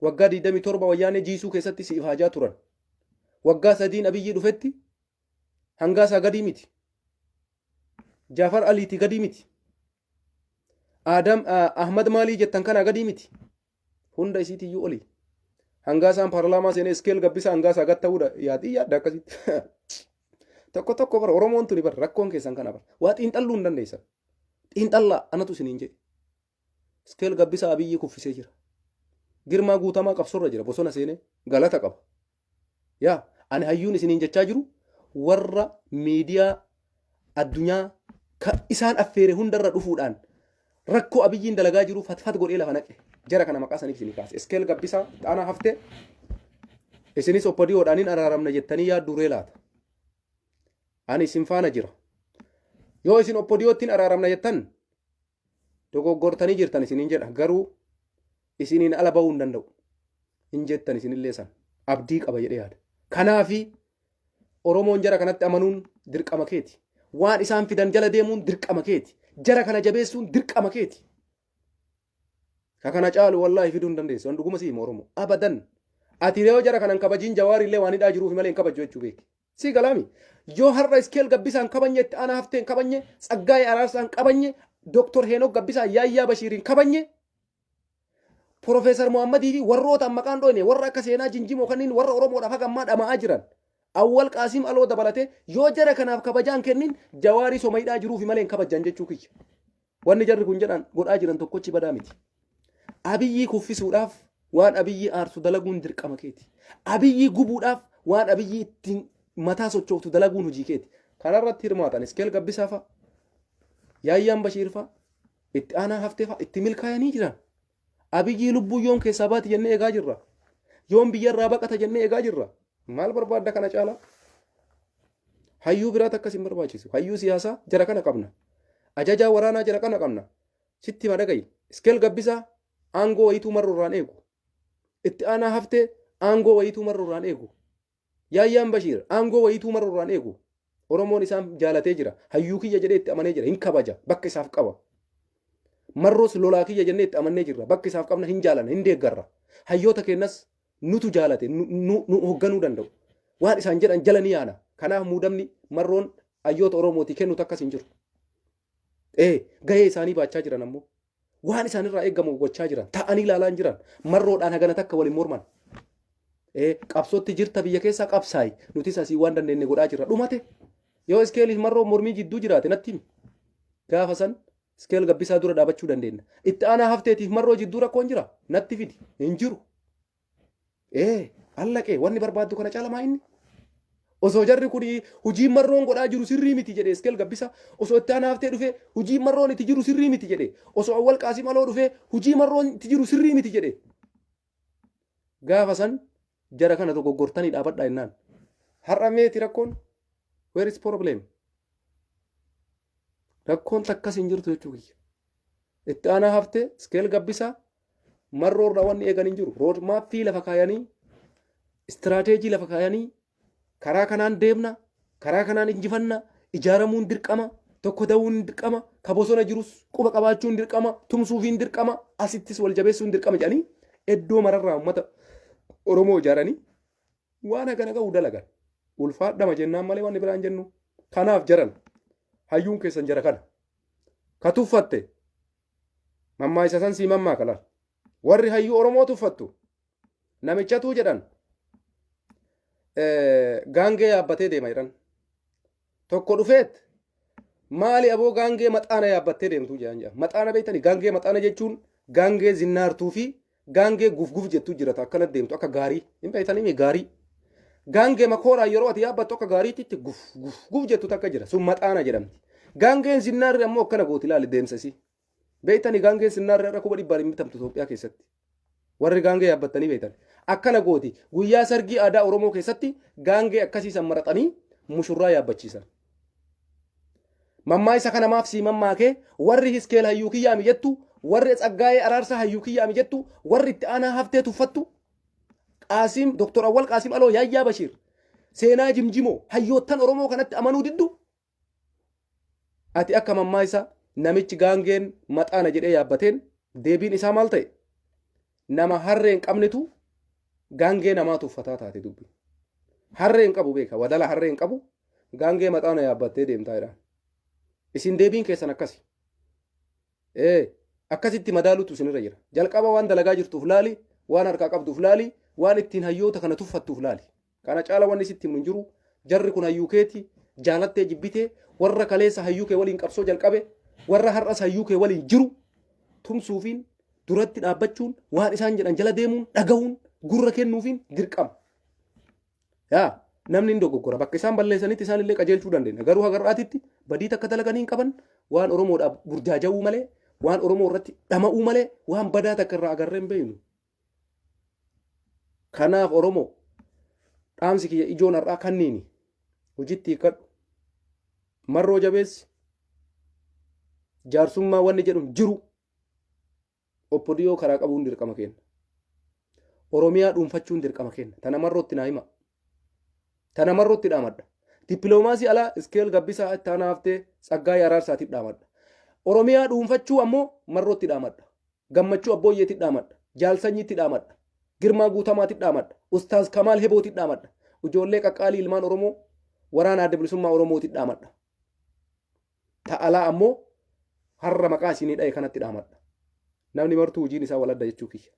waggaa 27 Wayyaanee jiisuu keessatti si ifaajaa turan. Waggaa 3n Abiyyii dhufetti Hangaasaa gadii miti. Jaafar Aliitii gadii miti. Adam Ahmad maalii jettan kanaa gadii miti. Hunda isiitiyyuu oli. Hangaasaan paarlaamaa seenee Iskeel Gabbisaa Hangaasaa gad ta'uudha yaadii yaadda akkasitti. Tokko tokko bara Oromoon tuni bara rakkoon keessan kana bara. Waa xiinxalluu hin dandeessan. Xiinxallaa, anatu isiniin jedhe. Iskeel Gabbisaa Abiyyii kuffisee jira. Girmaa Guutamaa qabsorra jira, bosona seenee galata qaba. Yaa, ani hayyuun isiniin jechaa jiru warra miidiyaa addunyaa ka isaan affeere hundarra dhufuudhaan rakkoo Abiyyiin dalagaa jiru fatfat godhee lafa naqe. Jara kana maqaa saniif isinii kaase. Iskeel Gabbisaa, Xaanaa Haftee, isinis OPDOdhaan hin araaramna jettanii yaadduu ree laata? Ani isin faana jira. Yoo isin OPDOtti hin araaramna jettan, dogoggortanii jirtan isiniin jedha. Garuu isiniin ala bahuu hin danda'u. Hin jettan isinillee san. Abdii qaba jedhee yaada. Kanaafi Oromoon jara kanatti amanuun dirqama keeti. Waan isaan fidan jala deemuun dirqama keeti. Jara kana jabeessuun dirqama keeti. Ka kana caalu wallaahi fiduu hin dandeessu. An dhuguma si hima, Oromoo. Abadan. Ati yoo jara kanan kabajiin, Jawaar illee waan hidhaa jiruuf malee hin kabajju jechuu beeki. Si galaami. Yoo har'a Iskeel Gabbisaan kabanye, itti aanaa Haftee hin kabanye, Tsaggaayee Araarsaan kabanye, Dooktor Heenok Gabbisaa, Yaayyaa Bashiiriin kabanye, Profeesar Muhammadii fi warroota maqaan dhoyne, warra akka Seenaa Jinjimoo kanneen warra Oromoodhaaf haga ammaa dhama'aa jiran, Awwal Qaasim Aloo dabalatee, yoo jara kanaaf kabajaan kennin, Jawaarii soma hidhaa jiruufi malee hin kabajan jechuu kiyya. Wanni jarri kun jedhan godhaa jiran tokkochi badaa miti. Abiyyii kuffisuudhaaf waan Abiyyii aarsu dalaguun dirqama keeti. Abiyyii gubuudhaaf waan Abiyyii ittiin mataa sochooftu dalaguun hojii keeti. Kanarratti hirmaatan Iskeel Gabbisaa fa'a, Yaayyaan Bashiir fa'a, itti aanaa Haftee fa'a itti milkaa'anii jiran. Abiyyii lubbuu yoom keessaa baati jennee eegaa jirra. Yoom biyyarraa baqata jennee eegaa jirra. Maal barbaadda kana caalaa? Hayyuu biraatu akkas hin barbaachisu. Hayyuu siyaasaa jara kana qabna. Ajajaa waraanaa jara kana qabna. Sitti hima, dhagayi. Iskeel Gabbisaa aangoo wayituu Marroo irraan eegu. Itti aanaa Haftee aangoo wayituu Marroo irraan eegu. Yaayyaan Bashiir aangoo wayituu Marroo irraan eegu. Oromoon isaan jaalatee jira. Hayyuu kiyya jedhee itti amanee jira. Hin kabaja. Bakka isaaf qaba. Marroos lolaa kiyya jennee itti amannee jirra. Bakka isaaf qabna, hin jaalanna, hin deeggarra. Hayyoota keenyas nutu jaalate, nu hoogganuu danda'u. Waan isaan jedhan jala ni yaana. Kanaaf muudamni Marroon hayyoota Oromootii kennu takkas hin jiru. Ee, gahee isaanii baachaa jiran ammoo. Waan isaanirraa eegamu gochaa jiran. Ta'anii ilaalaa hin jiran. Marroodhaan hagana takka waliin morman. Ee, qabsootti jirta, biyya keessaa qabsaayi. Nutis asii waan dandeenye godhaa jirra. Dhumate. Yoo Iskeeliif Marroo mormii jidduu jiraate natti himi. Gaafa san Iskeel Gabbisaa dura dhaabachuu dandeenya. Itti aanaa Hafteetiif Marroo jidduu rakkoon jira. Natti fidi. Hin jiru. Ee, allaqee wanni barbaaddu kana caala maa inni? Osoo jarri kun hojii Marroon godhaa jiru sirrii miti jedhe Iskeel Gabbisaa. Osoo itti aanaa Haftee dhufee hojii Marroon itti jiru sirrii miti jedhe. Osoo Awwal Qaasim Aloo dhufee hojii Marroon itti jiru sirrii miti jedhe. Gaafa san jara kana dogoggortanii dhaabadhaa jennaan. Har'a meeti rakkoon? Where is problem? Rakkoon takkas hin jirtu jechuu kiyya. Itti aanaa haftee Iskeel Gabbisaa Marroo irraa wanni eegan hin jiru. Rood maappii lafa kaayanii istiraateejii lafa kaayanii karaa kanaan deemna, karaa kanaan injifanna, ijaaramuun dirqama, tokko ta'uun dirqama, ka bosona jirus quba qabaachuun dirqama, tumsuufiin dirqama, asittis wal jabeessuun dirqama jedhanii iddoo mararraa uummata Oromoo ijaaranii waan hagana ga'u dalagan. Ulfaadhama jennaan malee wanni biraan jennu. Kanaaf jaran hayyuun keessan jara kana. Ka tuffatte mammaa isa san sii mammaaka laal. Warri hayyuu Oromoo tuffattu namichatuu jedhan gaangee yaabbatee deema jedhan. Tokko dhufeet maali aboo gaangee maxaana yaabbattee deemtuu jedhan jedha. Maxaana beektani gaangee maxaana jechuun gaangee zinnaartuu fi gaangee gufguf jettuu jirata akkana deemtu akka gaarii hin beektanii mi gaarii. Gaangee makooraa yeroo ati yaabbattu akka gaariitti guf guf guf jettu takka jira sun maxaana jedhamti. Gaangeen zinnaarri ammoo akkana gooti ilaali deemsa isii. Beektani gaangeen zinnaarri har'a 500,000 hin bitamtu Itoophiyaa keessatti. Warri gaangee yaabbattanii beektan. Akkana gooti. Guyyaa sargii aadaa Oromoo keessatti gaangee akkasii san maraxanii mushurraa yaabbachiisan. Mammaa isa kana maaf sii mammaakee warri Hiskeel hayyuu kiyyaami jettu, warri Tsaggaayee Araarsaa hayyuu kiyyaami jettu, warri itti aanaa haftee tuffattu, Qaasim, Dr. Awwal Qaasim Aloo, Yaayyaa Bashiir, Seenaa Jimjimoo, hayyoottan Oromoo kanatti amanuu diddu, Ati akka mammaaysa namichi gaangeen maxaana jedhee yaabbateen deebiin isaa maal ta'e? Nama harree hin qabnetu gaangee namaa tuffataa taate dubbi. Harree hin qabu beeka, wadala harree hin qabu gaangee maxaana yaabbattee deemtaa jedhaan. Isin deebiin keessan akkasi. Ee, akkasitti madaaluutu isinirra jira. Jalqaba waan dalagaa jirtuuf laali, waan harkaa qabduuf laali, waan ittiin hayyoota kana tuffattuuf laali. Kana caala wanni sitti himnu hin jiru. Jarri kun hayyuu keeti, jaalattee jibbitee, warra kaleessa hayyuu kee waliin qabsoo jalqabe, warra har'as hayyuu kee waliin jiru tumsuufiin, duratti dhaabbachuun, waan isaan jedhan jala deemuun, dhagahuun, gurra kennuufiin dirqama. Yaa namni hin dogoggora. Bakka isaan balleessanitti isaan illee qajeelchuu dandeenya. Garuu haga har'aatitti badii takka dalaganii hin qaban waan Oromoodhaaf burjaaja'uu malee, waan Oromoo irratti dhama'uu malee, waan badaa takka irraa agarree hin beeknu. Kanaaf Oromoo dhaamsi kiyya ijoon har'aa kanniini hojitti hiikadhu. Marroo jabeessi jaarsummaa wanni jedhu hin jiru. Oppodiyoo karaa qabuun dirqama kenna. Oromiyaa dhuunfachuun dirqama kenna. Tana marrootti naa hima. Tana marrootti dhaamadha. Dippiloomaasii alaa Iskeel Gabbisaa itti aanaa haftee Tsaggaayee Araarsaatiif dhaamadha. Oromiyaa dhuunfachuu ammoo marrootti dhaamadha. Gammachuu Abbooyyeetti dhaamadha. Jaal Sanyiitti dhaamadha. Girmaa Guutamaatti dhaamadha. Ustaaz Kamaal Hebootti dhaamadha. Ijoollee qaqqaalii ilmaan Oromoo waraana adda bilisummaa Oromootti dhaamadha. Ta alaa ammoo har'a maqaa isinii dhaye kanatti dhaamadha. Namni martuu hojiin isaa wal adda jechuu kiyya.